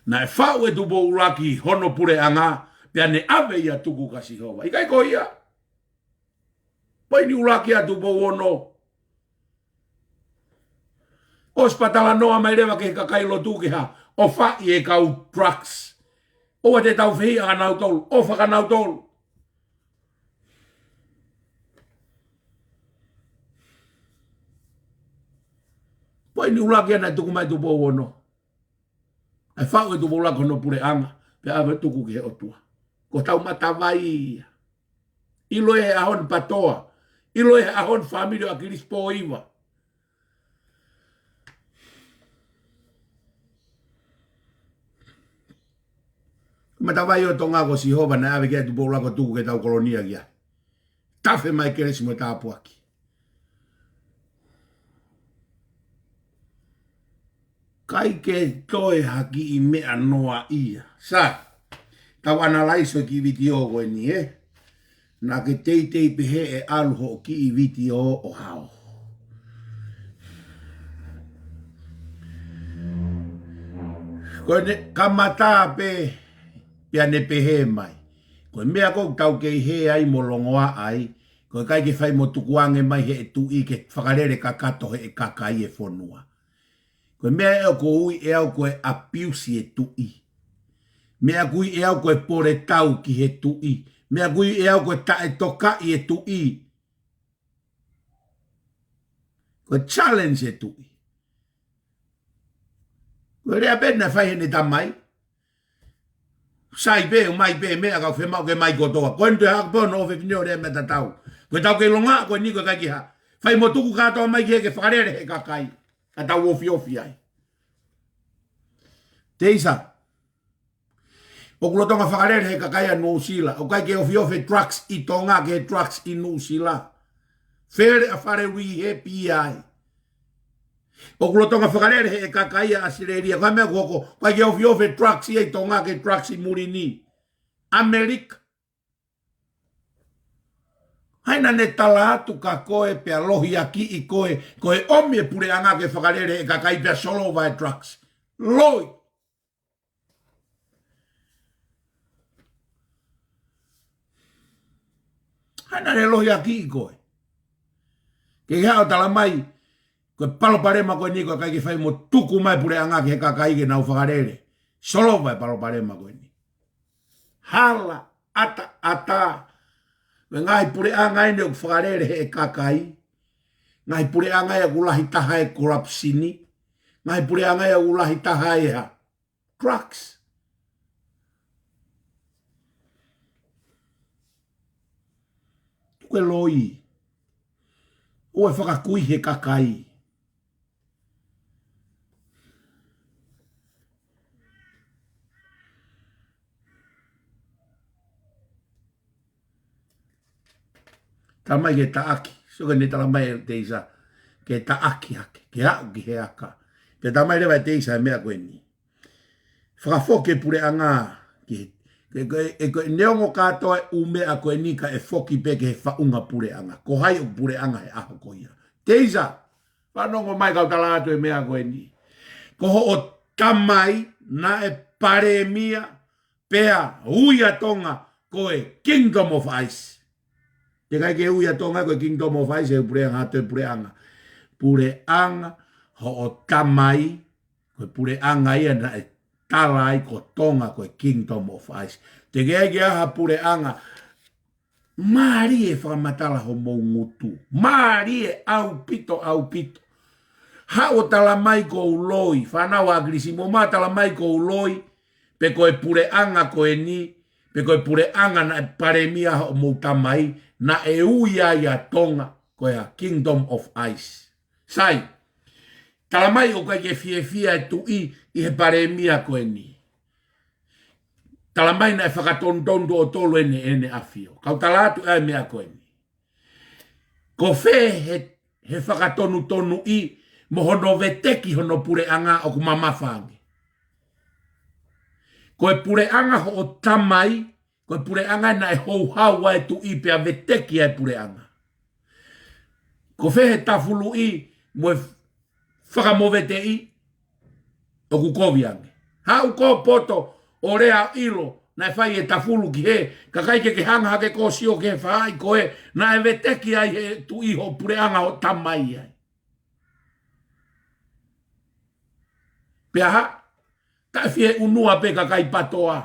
Naʻe faʻu ʻe Tupou ʻUluaki hono puleʻanga, pea ne ʻave ia tuku kia Sihova. ʻIkai ko ia. Poini ʻuluaki ʻa Tupou Ono. ʻOsi pea talanoa mai leva ki he kakai lotu ke hā? ʻOfaʻi e kau drugs. ʻOua te tau fehiʻa kia nautolu. ʻOfa kia nautolu. Poini ʻuluaki ia naʻe tuku mai ʻe Tupou Ono. ʻE faʻu ʻe Tupou ʻUluaki hono puleʻanga, pea ʻave tuku ki he ʻOtua. Ko hotau matavai ia. ʻIlo ʻi he ʻaho ni PATOA. ʻIlo ʻi he ʻaho ni fāmili ʻo ʻAkilisi Pōhiva. Matavai ʻo Tonga ko Sihova naʻe ʻave ki ai ʻe Tupou ʻUluaki ʻo tuku ke tau kolonia ki ai. Tafe mai kelesi mo e tāpuaki. ʻIkai ke toe ha kiʻi meʻa noa ia. Sai, tau analyze ʻo e kiʻi vitiō ko eni, ē? Naʻa ke teitei pehē ʻe ʻalu hoʻo kiʻi vitiō ʻo hao. Ko ʻene kamata pē, pea ne pehē mai. Ko e meʻa ʻoku tau kei hē ai mo longoaʻa ai, ko e ʻikai ke fai mo tukuange mai ʻe he tuʻi ke fakalele kakato ʻe he kakai e fonua. Ko e meʻa ē ʻoku ui ʻe au ko e abuse e tuʻi. Meʻa ʻoku ui ʻe au ko e pole tau ki he tuʻi. Meʻa ʻoku ui ʻe au ko e taʻetokaʻi e tuʻi. Ko e challenge e tuʻi. Ko e lea pē naʻe fai heʻene tamai. Sai pē, ʻomai pē meʻa ka ʻoku fiemaʻu ke ʻomai kotoa. Ko eni toe haʻu pē hono ʻofefine ʻo lea meʻa tatau. Ko ʻetau kei longoaʻa ko eni ko e ʻikai ke hā. Fai mo tuku kātoa mai ki he ke fakalele ʻe he kakai. Ka tau ofiofi ai. Teisa. ʻOku lolotonga fakalele ʻe he kakai ʻa Nuʻusila. ʻOku ʻikai ke ofiofi e drugs ʻi Tonga ki he drugs ʻi Nuʻusila. Fele ʻa Fale Ui he P I. ʻOku lolotonga fakalele ʻe he kakai ʻa ʻAositelēlia. Ko e meʻa ʻoku hoko, ʻoku ʻikai ke ofiofi e drugs ia ʻi Tonga ki he drugs ʻi muli ni. ʻAmelika. Hai naʻa ne tala atu kia koe pea lohiakiʻi koe, ko e ʻomi e puleʻanga ke fakalele ʻe he kakai pea solova e drugs. Loi. Hai naʻa ne lohiakiʻi koe. Ke ke haʻu ʻo tala mai, ko e palopalema ko eni ko e ʻikai ke fai mo tuku mai puleʻanga ki he kakai ke nau fakalele. Solova e palopalema ko eni. Hala, ʻataʻatā. Ko e ngaahi puleʻanga eni ʻoku fakalele ʻe he kakai. Ngaahi puleʻanga ia ʻoku lahi taha e kolapusini. Ngaahi puleʻanga ia ʻoku lahi taha e hā? Drugs. Tuku e loi. ʻOua ʻe fakakui he kakai. Tala mai ke taʻaki. Sio ko eni tala mai ʻe Teisa. Ke taʻaki hake. Ke aʻu ki he aka. Pea tala mai leva ʻe Teisa e meʻa ko eni. Fakafoki e puleʻanga ki he, ke, ke, e, ko e neongo kātoa e ʻū meʻa ko eni ka ʻe foki pē ki he faʻunga puleʻanga. Ko hai ʻoku puleʻanga he ʻaho ko ia? Teisa, fanongo mai kau tala atu e meʻa ko eni. Ko hoʻo tamai naʻe palēmia, pea ui ʻa Tonga ko e Kingdom of Ice. Teʻeki ai ke ui ʻa Tonga ko e Kingdom of Ice, he puleʻanga, ʻa e puleʻanga. Puleʻanga hoʻo tamai, ko e puleʻanga ia naʻe tala ai ko Tonga ko e Kingdom of Ice. Teʻeki ai ke ʻi ai ha puleʻanga. Mālie e fakamatala homou ngutu. Mālie ʻaupito, ʻaupito. Haʻu ʻo tala mai ʻoku ou loi, fānau ʻa ʻAkilisi, mou mā tala mai ʻoku ou loi, pe ko e puleʻanga ko eni, pe ko e puleʻanga naʻe palēmia hoʻomou tamai, naʻe ui ai ʻa Tonga ko e Kingdom of Ice. Sai, tala mai ʻoku ʻikai ke fiefia e tuʻi ʻi he palēmia ko eni. Tala mai naʻe fakatonutonu tuʻo tolu ʻene, ʻene ʻAfio. Kau tala atu ʻa e meʻa ko eni. Ko fē he, he fakatonutonuʻi mo hono veteki hono puleʻanga ʻoku mamafa ange. Ko e puleʻanga hoʻo tamai, ko e puleʻanga naʻe houhau ai e tuʻi pea veteki ai e puleʻanga. Ko fē he tafuluʻi mo e fakamoveteʻi ʻoku kovi ange. Haʻu koe poto ʻo lea ʻilo naʻe fai e tafulu ki hē, kae ʻikai ke ke hanga hake koe ʻo sio ki he faʻahi ko ē naʻe veteki ai he tuʻi hoʻo puleʻanga hoʻo tamai ai. Pea hā, taʻe fie ʻunua pē kakai PATOA.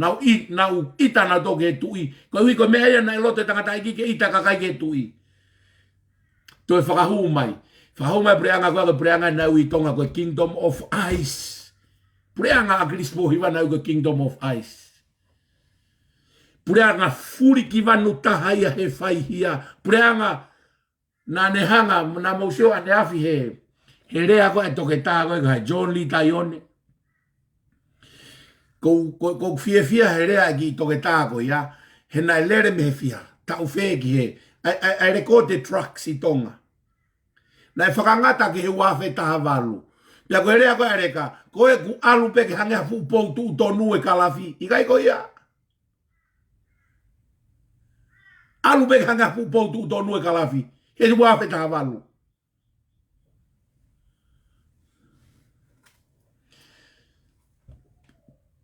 Nau ʻi, nau ʻita nautolu ki he tuʻi. Koeʻuhi ko e meʻa ia naʻe loto e tangataʻeiki ke ʻita kakai ki he tuʻi. Toe fakahū mai. Fakahū mai puleʻanga ko ē, ko e puleʻanga naʻe ui ʻa Tonga ko e Kingdom of Ice. Puleʻanga ʻa ʻAkilisi Pōhiva naʻe ui ko e Kingdom of Ice. Puleʻanga fulikivanu taha ia he faihia. Puleʻanga naʻa ne hanga, naʻa mou sio ʻaneafi he, he lea ko ē ʻa e toketā ko ē, ko e John Lee Taione. Ko, ko, ʻoku ou fiefia he lea ʻa e kiʻi toketā ko ia, he naʻe lele mei he fiha, taʻu fē ki hē, ʻa e, ʻa e, ʻa e lēkooti e drugs ʻi Tonga. Naʻe fakangata ki he ua afe taha valu. Pea ko e lea ko ē ʻa Leka, ko ē ʻoku ʻalu pē ke hangē ha fuʻu pou tuʻu tonu e kalafi, ʻikai ko ia. ʻAlu pē ke hangē ha fuʻu pou tuʻu tonu e kalafi, he ua afe taha valu.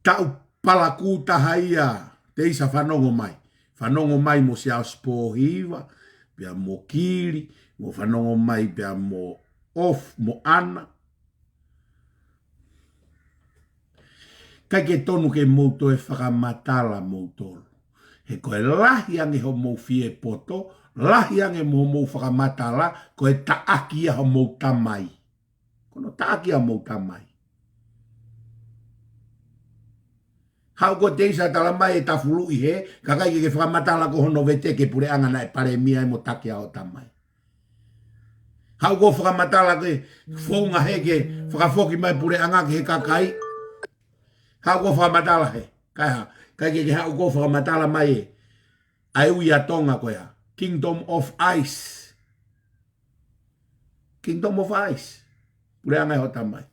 Taʻu palakū taha ia, Teisa, fanongo mai. Fanongo mai mo Siaosi Pōhiva, pea mo Kili, mo fanongo mai pea mo ʻOf, mo ʻAna. ʻIkai ke tonu ke mou toe fakamatala moutolu. He ko e lahi ange hoʻomou fie poto, lahi ange mo hoʻomou fakamatala, ko e taʻaki ia homou tamai. Ko hono taʻaki ia homou tamai. Haʻu koe Teisa tala mai e tafuluʻi hē, kae ʻikai ke ke fakamatala ko hono veteki e puleʻanga naʻe palēmia ai mo taki ai hoʻo tamai. Haʻu koe fakamatala ke founga hē ke fakafoki mai puleʻanga ki he kakai. Haʻu koe fakamatala hē. Kae hā, ʻikai ke ke haʻu koe fakamatala mai e, ʻa e ui ʻa Tonga ko e hā, Kingdom of Ice. Kingdom of Ice. Puleʻanga ʻo hoʻo tamai.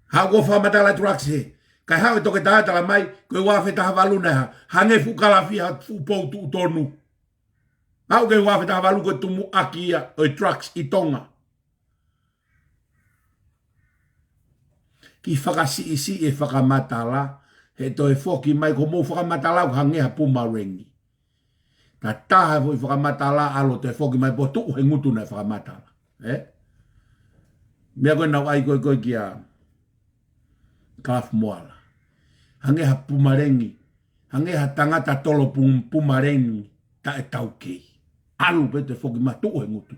Haʻu koe fakamatala e drugs hē. Kae haʻu e toketā tala mai, ko e ua afe taha valu naʻe hā, hangē fuʻu kalafi ha fuʻu pou tuʻu tonu. Haʻu ki he ua afe taha valu ko e tumuʻaki ia ʻo e drugs ʻi Tonga. Kiʻi fakasiʻisiʻi e fakamatala, he toe foki mai ko hoʻomou fakamatala ʻoku hangē ha pumalengi. Ka taha e foʻi fakamatala ʻalu ʻo toe foki mai pea tuʻu he ngutu naʻe fakamatala. Ē? Meʻa ko ē naʻa ku ʻai ko ē ko ē kia Kalafi Moala. Hangē ha pumalengi. Hangē ha tangata tolo pum-, pumalengi taʻe taukei. ʻAlu pē toe foki mai tuʻu he ngutu.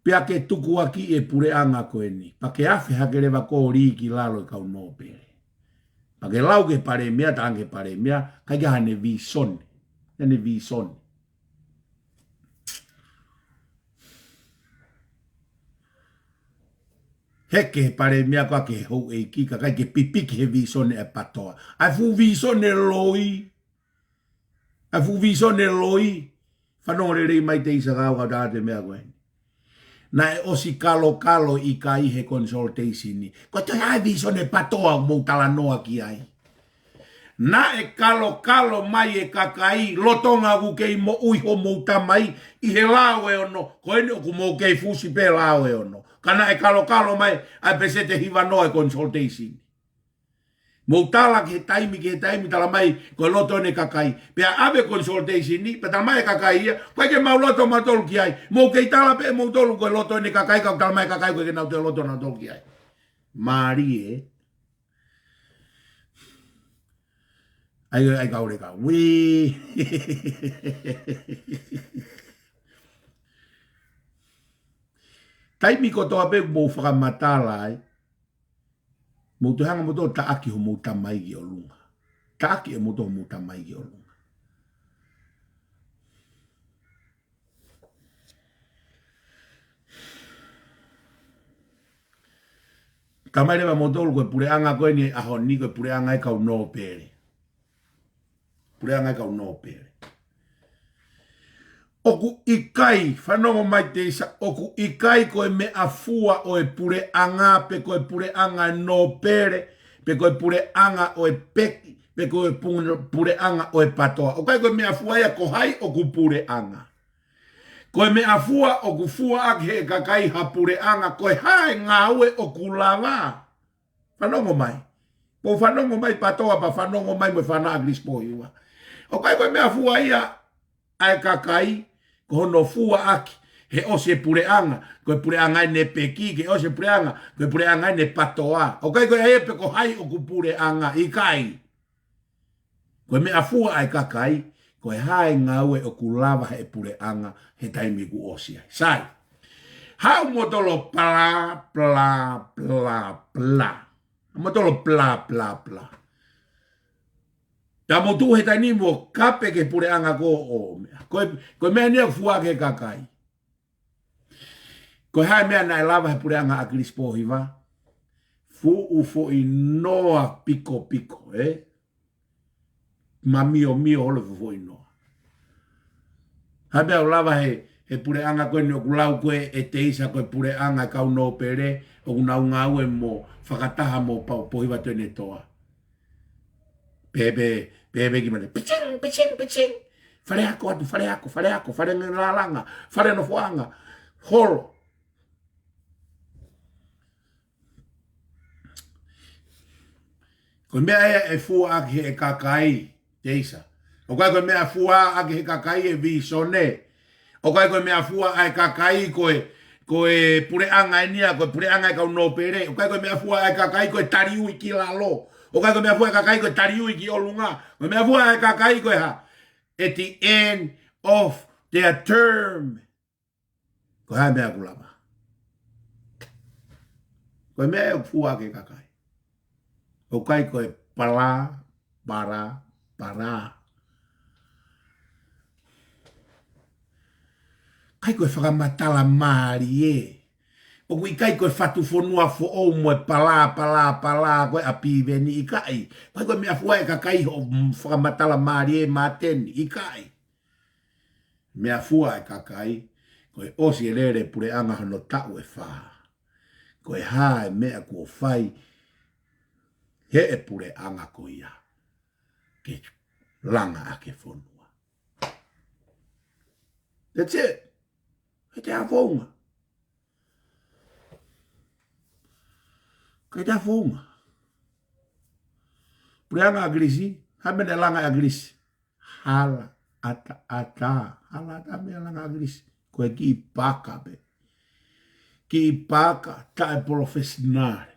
Pea ke tukuakiʻi e puleʻanga ko eni. Pea ke afe hake leva koe ʻo lī ki lalo e kau nōpele. Pea ke lau ki he palēmia, talaange ki he palēmia, ʻikai ke ʻi ai haʻane vīsone. Haʻane vīsone. Heke he palēmia ko ē ki he houʻeiki, kae ʻikai ke pipiki he vīsone ʻa e PATOA. ʻA e fuʻu vīsone loi. ʻA e fuʻu vīsone loi. Fanongo lelei mai Teisa, kau ka u tala atu e meʻa ko eni. Naʻe ʻosi kalokalo ʻikai he consultation ni. Ko e toe ʻa e vīsone PATOA ʻoku mou talanoa ki ai. Naʻe kalokalo mai e kakai lolotonga ʻoku kei moʻui homou tamai ʻi he lao ʻe ono, ko eni ʻoku mou kei fusi pē lao ʻe ono. Ka naʻe kalokalo mai ʻa e peseti ʻe hiva noa e consultation. Mou tala ki he taimi, ki he taimi, tala mai ko e loto ʻene kakai. Pea ʻave consultation ni, pea tala mai e kakai ia, ʻoku ʻikai ke mau loto mautolu ki ai. Mou kei tala pē moutolu ko e loto ʻene kakai, ka ʻoku tala mai e kakai ʻoku ʻikai ke nau toe loto nautolu ki ai. Mālie. ʻAi, ʻai kau le kau. Ui. Taimi kotoa pē ʻoku mou fakamatala ai, mou toe hanga moutolu ʻo taʻaki homou tamai ki ʻolunga. Taʻaki ʻe moutolu homou tamai ki ʻolunga. Tala mai leva moutolu ko e puleʻanga ko eni ʻaho ni ko e puleʻanga ʻa e kau nōpele. Puleʻanga ʻa e kau nōpele. ʻOku ʻikai, fanongo mai Teisa, ʻoku ʻikai ko e meʻafua ʻo e puleʻanga, pe ko e puleʻanga nōpele, pe ko e puleʻanga ʻo e peki, pe ko e pu-, puleʻanga ʻo e patoa. ʻOku ʻikai ko e meʻafua ia ko hai ʻoku puleʻanga. Ko e meʻafua ʻoku fua ʻaki he kakai ha puleʻanga, ko e hā e ngāue ʻoku lava. Fanongo mai. Mou fanongo mai patoa pea fanongo mai mo e fānau ʻa Kilisi Pōhiva. ʻOku ʻikai ko e meʻafua ia ʻa e kakai, ko hono fua ʻaki, he ʻosi e puleʻanga, ko e puleʻanga ʻene peki, ke ʻosi e puleʻanga, ko e puleʻanga ʻene patoa. ʻOku ʻikai ko e ʻai pē ko hai ʻoku puleʻanga, ʻikai. Ko e meʻafua ʻa e kakai, ko e hā e ngāue ʻoku lava he puleʻanga, he taimi kuo ʻosi ai. Sai. Haʻu moutolu ʻo pala, pala, pala, pala. Moutolu ʻo pala, pala, pala. Pea mou tuʻu he taimi ni mou kape ki he puleʻanga ko ē ʻo meʻa. Ko e, ko e meʻa ni ʻoku fua ʻaki he kakai. Ko e hā e meʻa naʻe lava he puleʻanga ʻa Kilisi Pōhiva? Fuʻu foʻi noa pikopiko, ē? Mamiomio holo fuʻu foʻi noa. Hā e meʻa ʻoku lava he, he puleʻanga ko eni ʻoku lau ko ē ʻe Teisa ko e puleʻanga ʻa e kau nōpele, ʻoku nau ngāue mo fakataha mo Pō-, Pōhiva Tuʻiʻonetoa. Pēpē, pēpē ki mane. Piching, piching, piching. Fale ako atu, fale ako, fale ako, fale ngelalanga, fale nofoʻanga. Holo. Ko e meʻa ia ʻe fua ʻaki he kakai, Teisa. ʻOku ʻikai ko e meʻafua ʻaki he kakai e vīsone. ʻOku ʻikai ko e meʻafua ʻa e kakai ko e, ko e puleʻanga eni ia, ko e puleʻanga ʻa e kau nōpele. ʻOku ʻikai ko e meʻafua ʻa e kakai ko e taliui ki lalo. ʻOku ʻikai ko e meʻafua ʻa e kakai ko e taliui ki ʻolunga. Ko e meʻafua ʻa e kakai ko e hā? At the end of their term. Ko e hā e meʻa ʻoku lava? Ko e meʻa ʻoku fua ʻaki he kakai. ʻOku ʻikai ko e pala, pala, pala. ʻIkai ko e fakamatala mālie. ʻOku ʻikai ko e fatu fonua foʻou mo e pala, pala, pala, ko e ʻapi veni ʻikai. ʻIkai ko e meʻafua ʻa e kakai hoʻo fakamatala mālie māteni ʻikai. Meʻafua ʻa e kakai, ko e ʻosi e lele puleʻanga hono taʻu ʻe fā. Ko e hā e meʻa kuo fai, he ʻe puleʻanga ko ia. Ke langa ʻaki e fonua. That's it. He te a founga. Ke te a founga. Puleʻanga ʻa Kilisi, hā e meʻa naʻe langa ʻa Kilisi? Hala ʻataʻatā, hala ʻatā meʻa langa ʻa Kilisi. Ko e kiʻi paaka pē. Kiʻi paaka taʻe professional.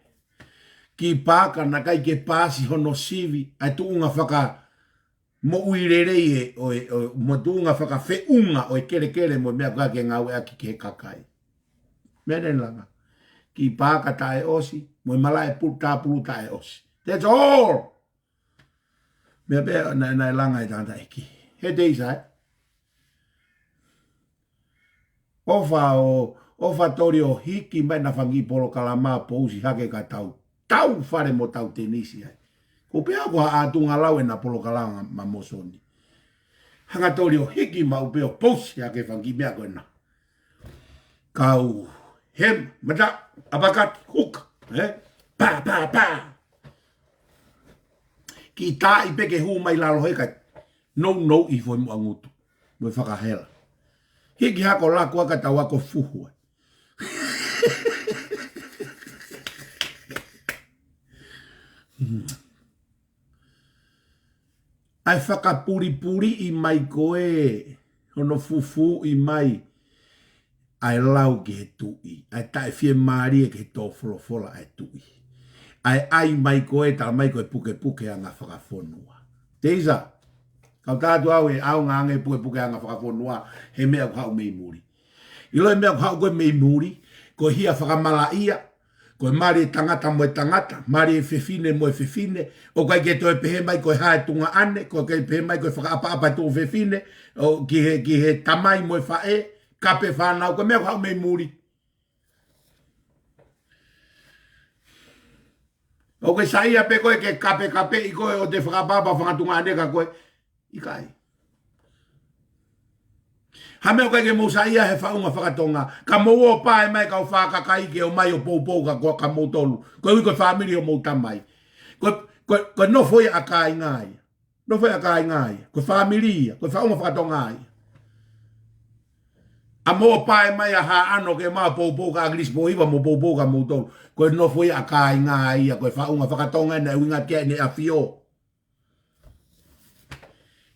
Kiʻi paaka naʻe ʻikai ke paasi hono sivi, ʻa e tuʻunga fakamoʻui lelei ē, ʻo e, ʻo, mo e tuʻunga fakafeʻunga ʻo e kelekele mo e meʻa ko ē ke ngāueʻaki ki he kakai. Meʻa naʻe langa. Kiʻi paaka taʻe ʻosi, mo e malaʻe pulu, tāpulu taʻe ʻosi. That's all. Meʻa pē naʻe, naʻe langa ʻe he tangataʻeiki. He te isa ē. ʻOfa ʻo, ʻofa Toli ʻo hiki mai ha fanga kiʻi polokalama ʻo pousi hake ka tau, tau fale mo tau tenisi ai. Ko pea ko ha ʻatunga lau ʻena polokalama ma mosoni. Hanga Toli ʻo hiki maʻu pē ʻo pousi hake fanga kiʻi meʻa ko ena. Kau, hem, mata, ʻapakati, huka, ē? Pā, pā, pā. Kiʻi taaʻi pē ke hū mai lalo he kai. Nounou ʻi foʻi muʻa ngutu. Mo e fakahela. Hiki hako laku aka tau ako fuhu ai. ʻA e fakapulipuliʻi mai ko ē, hono fufuuʻi mai, ʻa e lau ki he tuʻi, ʻa e taʻefiemālie ki he tō folofola ʻa e tuʻi. ʻA e ʻai mai ko ē, tala mai ko e pukepuke anga fakafonua. Teisa, kau tātu au ʻe ʻaonga ange pukepuke anga fakafonua, he meʻa ʻoku haʻu mei muli. ʻIlo e meʻa ʻoku haʻu ko ē mei muli, ko e hia fakamalaʻia, ko e mali e tangata mo e tangata, mali e fefine mo e fefine, ʻoku ʻikai ke toe pehē mai ko e hā e tuongaʻane, ʻoku ʻikai pehē mai ko e fakaʻapaʻapa e tuofefine, ʻo ki he, ki he tamai mo e faʻē, kape fānau, ko e meʻa ʻoku haʻu mei muli. ʻOku ke saiʻia pē koe ke kapekapeʻi koe ʻo te fakaʻapaʻapa fanga tuongaʻane kia koe. ʻIkai. Ha meʻa ʻoku ʻikai ke mou saiʻia he faʻunga fakatonga. Ka mou ō pā mai kau fākakai ke ō mai ʻo poupou kia koe kia moutolu. Ko e ui ko e fāmili ʻo mou tamai. Ko, ko, ko e nofo ia ʻa kāinga ia. Nofo ia ʻa kāinga ia. Ko e fāmili ia. Ko e faʻunga fakatonga ia. ʻA mou ō pā mai ʻa Haʻano ke mou poupou kia ʻAkilisi Pōhiva mo poupou kia moutolu. Ko e nofo ia ʻa kāinga ia. Ko e faʻunga fakatonga ʻene ʻuhinga ki ai ʻene ʻafio.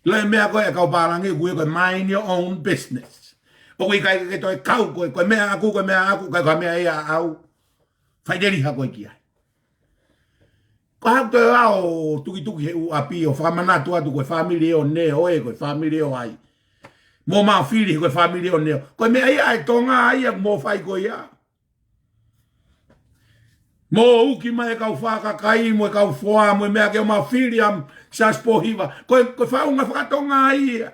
ʻIlo e meʻa ko ē kau pālangi ʻoku ui ko e mind your own business. ʻOku ʻikai ke toe kau koe, ko e meʻa ʻaku, ko e meʻa ʻaku, ʻikai ko e meʻa ia ʻaʻau. Fai leliha koe ki ai. Ko haʻaku toe ō ʻo tukituki he ʻū ʻapi ʻo fakamanatu atu ko e fāmili ʻo ne ʻo e, ko e fāmili ʻo ai. Mo mau fili ko e fāmili ʻo ne ʻo. Ko e meʻa ia ʻa e Tonga ia mo fai ko ia. Mo uki mai e kau fākakai, mo e kau foa, mo e meʻa ke ō mai ʻo fili ʻa Siaosi Pōhiva. Ko e, ko e faʻunga fakatonga ia.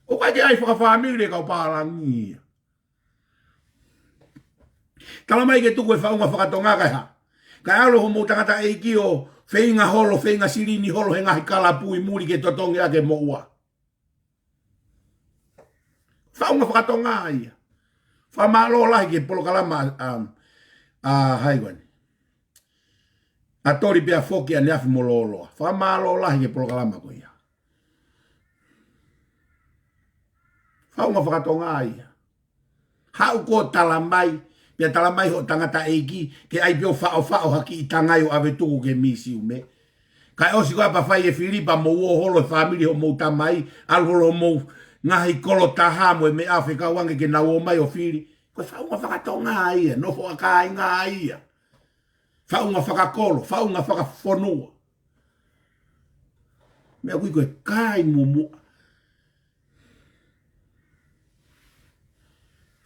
ʻOku ʻikai ke ʻai fakafāmili e kau pālangi ia. Tala mai ke tuku e faʻunga fakatonga kae hā. Kae ʻalu hoʻomou tangataʻeiki ʻo feinga holo, feinga silini holo, he ngaahi kalapu ʻi muli ke totongi ʻaki e moʻua. Faʻunga fakatonga ia. Fakamālō lahi ki he polokalama, um, ʻa hai ko eni. ʻA Toli pea foki ʻaneafi mo Loloa. Fakamālō lahi ki he polokalama ko ia. Faʻunga fakatonga ia. Haʻu ko ē tala mai, pea tala mai hoʻo tangataʻeiki, ke ʻai pē ʻo faʻofaʻo ha kiʻi tangai ʻo ʻave tuku ki he misiume. Kae ʻosi ko ē pea fai e fili pea mou ō holo e fāmili hoʻomou tamai, ʻalu holo hoʻomou ngaahi kolo taha mo e meʻa fekauʻaki ke nau ō mai ʻo fili. Ko e faʻunga fakatonga ia, nofo ʻa kāinga ia. Faʻunga fakakolo, faʻunga fakafonua. Meʻa ʻoku ui ko e kai mumuʻa.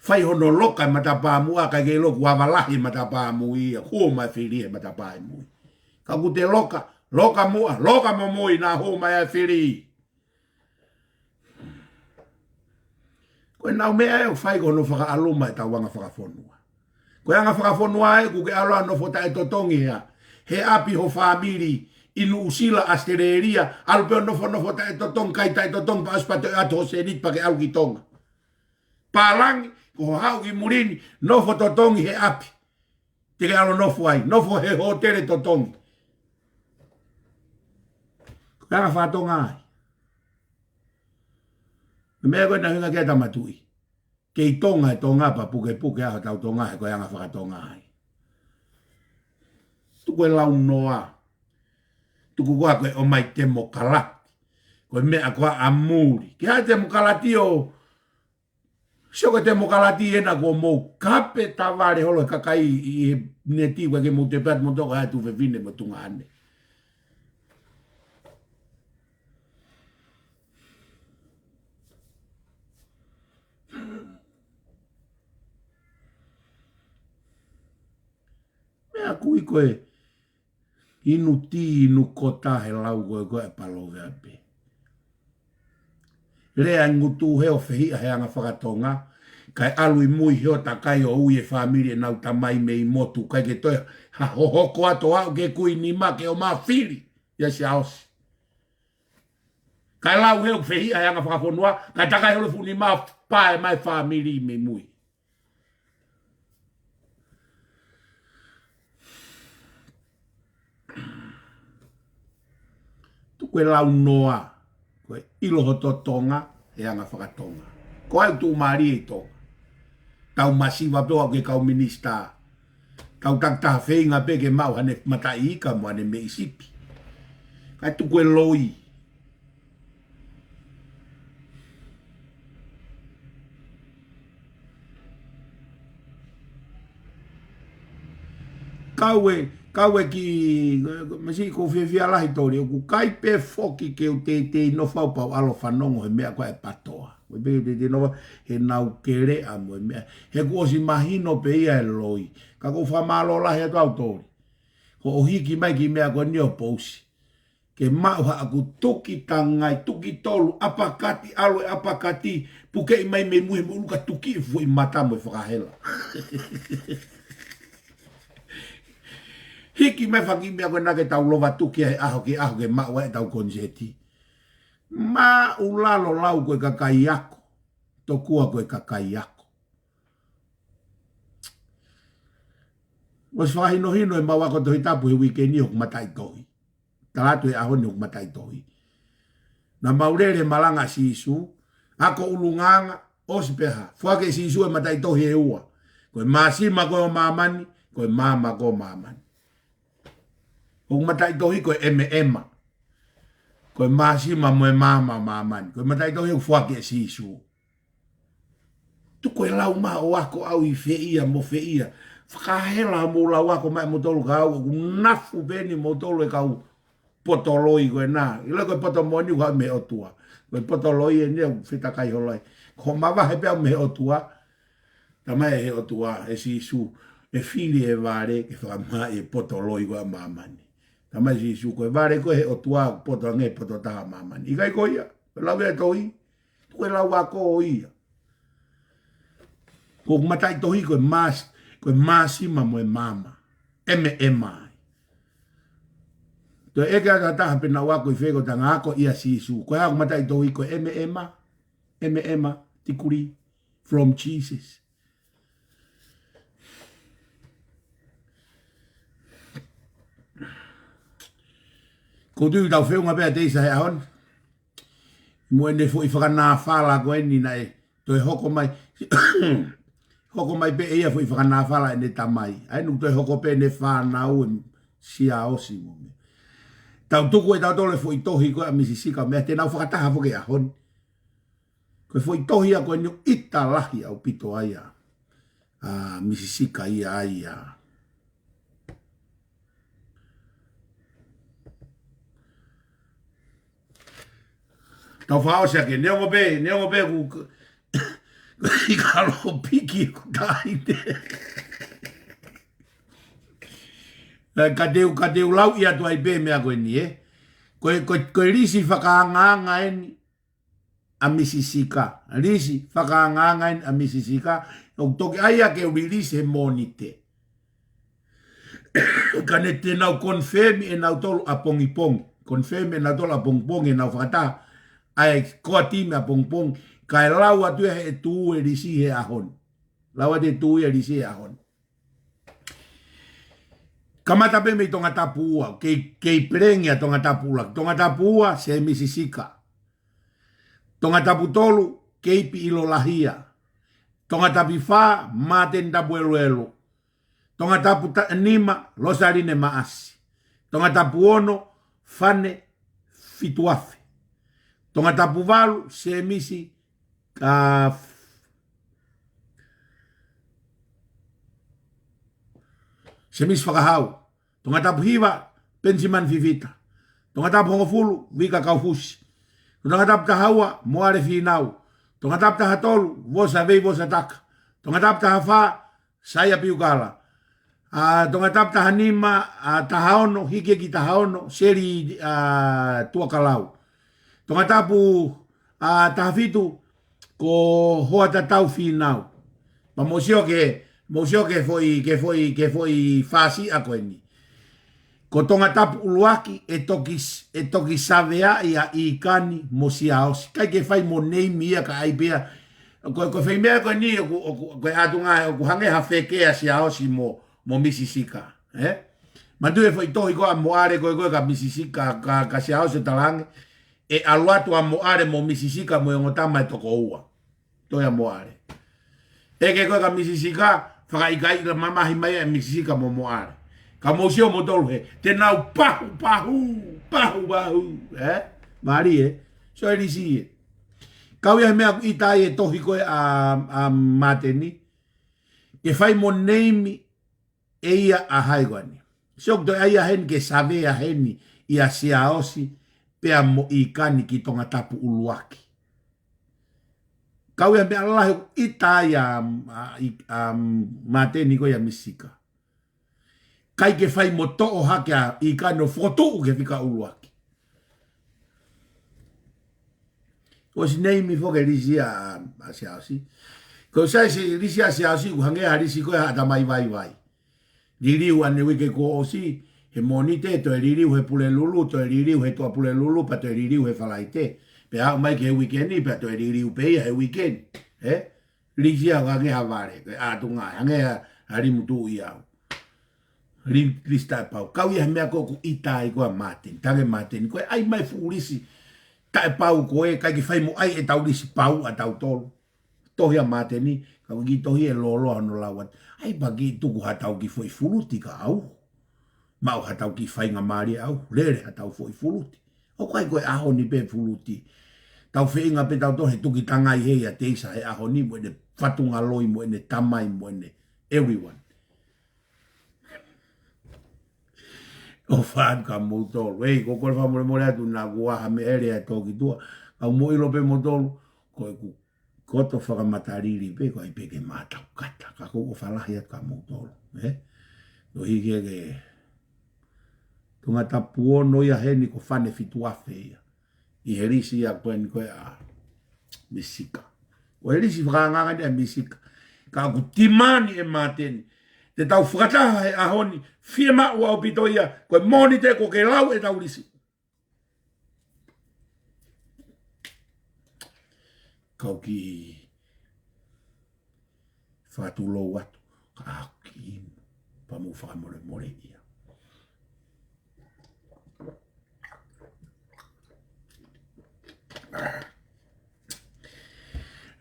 Fai hono loka e matapā muʻa, ʻikai ke ʻilo kuo ava lahi e matapā mui, ʻa hū mai fili e matapā mui. Ka ʻoku te loka, loka muʻa, loka momoi naʻa hū mai ai fili. Ko e nau meʻa ē ʻoku fai ko hono fakaʻaluma e tau anga fakafonua. Ko e anga fakafonua ē ʻoku ke ʻalu ʻo nofo taʻetotongi hea. He ʻapi ho fāmili ʻi Nuʻusila, ʻAositelēlia, ʻalu pē ʻo nofonofo taʻetotongi, kai taʻetotongi, pea ʻosi pea toe ʻatu ho sēniti pea ke ʻalu ki Tonga. Pālangi, ko hoʻo haʻu ki muli ni, nofo totongi he ʻapi. Te ke ʻalu ʻo nofo ai, nofo he hōtele totongi. Ko e anga fakatonga ia. Meʻa ko ē naʻe ʻuhinga ki ai Tama Tuʻi. Kei Tonga e Tonga pea pukepuke ʻa hotau Tonga he ko e anga fakatonga ia. Tuku e lau noa. Tuku ko ā ko e ʻomai temokalati. Ko e meʻa ko ā ʻa muli. Ke ʻai temokalati ʻo, sio ko e temokalati ena kuo mou kape tavale holo e kakai ʻi he neti ʻoku ʻikai ke mou tepeat mo toko atu fefine mo tuongaʻane. Meʻa ʻoku ui ko e inu tī, inu kota he lau ko ē ko ē ʻa e Paloveape. Lea e ngutu he ʻo fehiʻa he anga fakatonga, kae ʻalu ʻi mui he ʻo takai ʻo ui e fāmili ʻenau tamai mei motu, ʻikai ke toe ha hohoko atu ʻo aʻu ki he kui nima ke ō mai ʻo fili ʻia Siaosi. Kae lau he ʻoku fehiʻa he anga fakafonua, kae takai holo e fuʻu nima ʻo pae mai e fāmili mei mui. Ko e launoa, ko e ʻilo hoto Tonga, he anga fakatonga. Ko au tuʻumālie ʻi Tonga. Tau masiva pē ʻo aʻu ki he kau minisitā. Tau takitaha feinga pē ke maʻu haʻane mataʻi ika mo haʻane meʻi sipi. Kae tuku e loi. Kau e, kau e ki, masi ko fiefia lahi Toli, ʻoku ʻikai pē foki ke u teitei nofo au pea u ʻalu ʻo fanongo he meʻa ko ē ʻa e PTOA. Ko e pē teitei nofo au he nau keleʻa mo e meʻa. He kuo ʻosi mahino pē ia e loi. Ka ʻoku ou fakamālō lahi atu au Toli. Hoʻo hiki mai ki he meʻa ko eni ʻo pousi. Ke maʻu haʻaku tuki tangai, tuki tolu, ʻapakati, ʻalu e ʻapakati, pukeʻi mai mei mui mo ʻulu ka tuki e fuʻu mata mo e fakahela. Hiki mai faki meʻa ko ena ke tau lova tuki ai he ʻaho ki he ʻaho ke maʻu ai ʻetau konisēti. Māʻulalo lau ko e kakai ako, tokua ko e kakai ako. ʻOsi fakahinohino ʻemau ako Tohi Tapu he uike ni hoku mataʻitohi. Tala atu he ʻaho ni hoku mataʻitohi. Naʻa mau lele malanga Sīsū, ako ʻulungaanga, ʻosi pē hā. Foaki ʻe Sīsū e mataʻitohi ʻe ua. Ko e māsima ko ē ʻo māmani, ko e maama ko ē ʻo māmani. Hoku mataʻitohi ko e ʻemeʻema. Ko e māsima mo e maama ʻo māmani. Ko e mataʻitohi ʻoku foaki ʻe Sīsū. Tuku e lau mai ʻo ako au ʻi fē ia mo fē ia. Fakahela mo lau ako mai mo tolu ka au, ʻoku nafu pē eni mo tolu e kau poto loi ko ena. ʻIlo ko e poto moʻoni ʻoku haʻu mei he ʻOtua. Ko e poto loi eni ʻoku fetakai holo ai. Ko e mavahe pē au mei he ʻOtua. Talamai ʻe he ʻOtua, ʻe Sīsū, ʻe fili e vale ke fakamaʻa e poto loi ko ē ʻa māmani. Talamai ʻe Sīsū, ko e vale ko ē ʻa e ʻOtua, poto ange poto taha ʻa māmani. ʻIkai ko ia, ko e lau ia ʻa e tohi, ko e lau ako ia. Ko hoku mataʻitohi ko e māsi, ko e māsima mo e maama. ʻEmeʻema ai. Toe ʻeke atu ha taha pe naʻa ku ako ʻi fē ko e tangata ako ia Sīsū. Ko e hā hoku mataʻitohi ko e ʻemeʻema, ʻemeʻema, tikuli, from Jesus. Ko u tui tau feʻunga pē ʻa Teisa he ʻaho ni. Mo ʻene foʻi fakanāfala ko eni naʻe toe hoko mai. Hoko mai pē ʻe ia foʻi fakanāfala ʻene tamai. ʻA ē ʻoku toe hoko pē ʻene fānau ʻe Siaosi mo meʻa. Tau tuku ʻe tautolu e foʻi tohi ko ē ʻa Misi Sika meʻa te nau fakataha foki he ʻaho ni. Ko e foʻi tohi ia ko eni ʻoku ʻita lahi ʻaupito ai ʻa, ʻa Misi Sika ia ai ʻa. Tau fakaʻosi ake, neongo pē, neongo pē ʻoku, ʻi ka lo piki ʻoku taʻahine. Ē, ka te u, ka te u lau ia atu ai pē meʻa ko eni, ē. Ko e, ko e, ko e lisi fakaangaanga eni ʻa Misi Sika. Lisi fakaangaanga eni ʻa Misi Sika. ʻOku toki ʻai ia ke u lilisi he Mōnite. Ka ne te nau confirm ʻe nautolu ʻapongipongi. Confirm ʻe nautolu ʻapongipongi ʻenau fakataha. ʻA e core team ʻapongipongi. Kae lau atu ia he tuʻu e lisi he ʻaho ni. Lau atu e tuʻu e lisi he ʻaho ni. Kamata pē mei Tongatapu ua, kei, kei pelengi ʻa Tongatapu ʻuluaki. Tongatapu ua, Semisi Sika. Tongatapu tolu, Keipi ʻIlolahia. Tongatapu fā, Māteni Tapueluelu. Tongatapu ta-, nima, Losaline Maʻasi. Tongatapu ono, Fane Fituafe. Tongatapu valu, Semisi ka Semisi Fakahau. Tongatapu hiva, Penisimani Fifita. Tongatapu hongofulu, Vika Kaufusi. Tongatapu taha ua, Moale Fīnau. Tongatapu taha tolu, Vosa Vei Vosa Taka. Tongatapu taha fā, Saia Piukala. ʻA, Tongatapu taha nima, ʻa, taha ono, Hikieki taha ono, Seli, ʻa, Tuakalau. Tongatapu, ʻa, taha fitu, ko Hoatatau Fīnau. Pea mou sio ki he, mou sio ki he foʻi, ki he foʻi, ki he foʻi fāsiʻa ko eni. Ko Tongatapu ʻuluaki, ʻe toki s-, ʻe toki saveaʻi ʻa ʻIkani mo Siaosi. ʻIkai ke fai mo neimi ia ka ʻai pē ia. Ko, ko e foʻi meʻa ko eni, ʻoku, ʻoku, ko e ʻatunga, ʻoku hangē ha feke ʻa Siaosi mo, mo Misi Sika. Ē? Manatuʻi e foʻi tohi ko ē ʻa Moʻale ko ē, ko ē kia Misi Sika, kia, kia Siaosi ʻo talaange, ʻe ʻalu atu ʻa Moʻale mo Misi Sika mo e ongo tama ʻe toko ua. Tohi ʻa Moʻale. ʻEke ko ē kia Misi Sika, fakaʻikaiʻi mamahi mai ʻe Misi Sika mo Moʻale. Ka mou sio moutolu hē, te nau pahu, pahu, pahu, pahu, ē? Mālie, ē? So e lisi ē. Kau ia he meʻa ʻoku ʻita ai e tohi ko ē ʻa, ʻa Māteni. Ke fai mo neimi ʻe ia ʻa hai ko eni. Sio ko e toe ʻai ʻa heni ke savea heni ʻia Siaosi pea mo ʻIkani ki Tongatapu ʻuluaki. Kau ia he meʻa lahi ʻoku ʻita ai ʻa, ʻa, ʻa, ʻa Māteni ko ia Misi Sika. ʻIkai ke fai mo toʻo hake ʻa ʻIkani ʻo fokotuʻu ki he fika ʻuluaki. ʻOsi neimi foki e lisi ʻa, ʻa Siaosi. Ko e sai se lisi ʻa Siaosi, ʻoku hangē ha lisi ko ē ha ʻatamai vaivai. Liliu ʻaneuike kuo ʻosi, he Mōnite, toe liliu he Pulelulu, toe liliu he Tuʻapulelulu, pea toe liliu he Falaite. Pea aʻu mai ki he uike ni, pea toe liliu pē ia he uike ni. Ē? Lisi ia ʻoku hangē ha vale, ko e ʻatunga, hangē ha, ha limu tuʻu ʻi ʻau. Li-, lisi taʻepau. Kau ia he meʻa ko ē ʻoku ʻita ai ko ē ʻa Māteni. Talaange Māteni, ko e ʻai mai fuʻu lisi taʻepau ko ē, ʻikai ke fai mo ʻai ʻetau lisi pau ʻatautolu. Tohi ʻa Māteni, ka ko e kiʻi tohi ʻe lōloa hono lau atu. ʻAi pē ke tuku haʻatau kiʻi foʻi fuluti kia au. Maʻu haʻatau kiʻi faingamālie au. Lele haʻatau foʻi fuluti. ʻOku ʻikai ko e ʻaho ni pē fuluti. Tau feinga pē tautolu he tuki tangai he ia te isa he ʻaho ni mo ʻene fatunga loi mo ʻene tamai mo ʻene everyone. ʻOfa atu kia moutolu. Ei, ko e kole fakamolemole atu naʻa ku ʻā ha meʻa ʻe lea ʻe tō ki tuʻa. Ka mou ʻilo pē moutolu, ko ʻeku koto fakamatalili pē, ko e ʻai pē ke mātau kata. Ka ʻoku ou ʻofa lahi atu kia moutolu. Ē? Ko e hiki ē ke Tongatapu ono ia heni ko e fane fitu afe ia. ʻI he lisi ia ko eni ko ē ʻa Misi Sika. Ko e lisi fakaangaanga eni ʻa Misi Sika. Ka ʻoku timani ʻe Māteni. Te tau fakataha he ʻaho ni, fiemaʻu ʻaupito ia, ko e Mōnite kuo ke lau ʻetau lisi. Kau kiʻi fakatulou atu, ka ʻoku kiʻi, pea mou fakamolemole ia.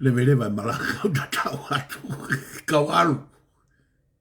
Leveleva e malanga ʻoku tatau atu. Kau ʻalu.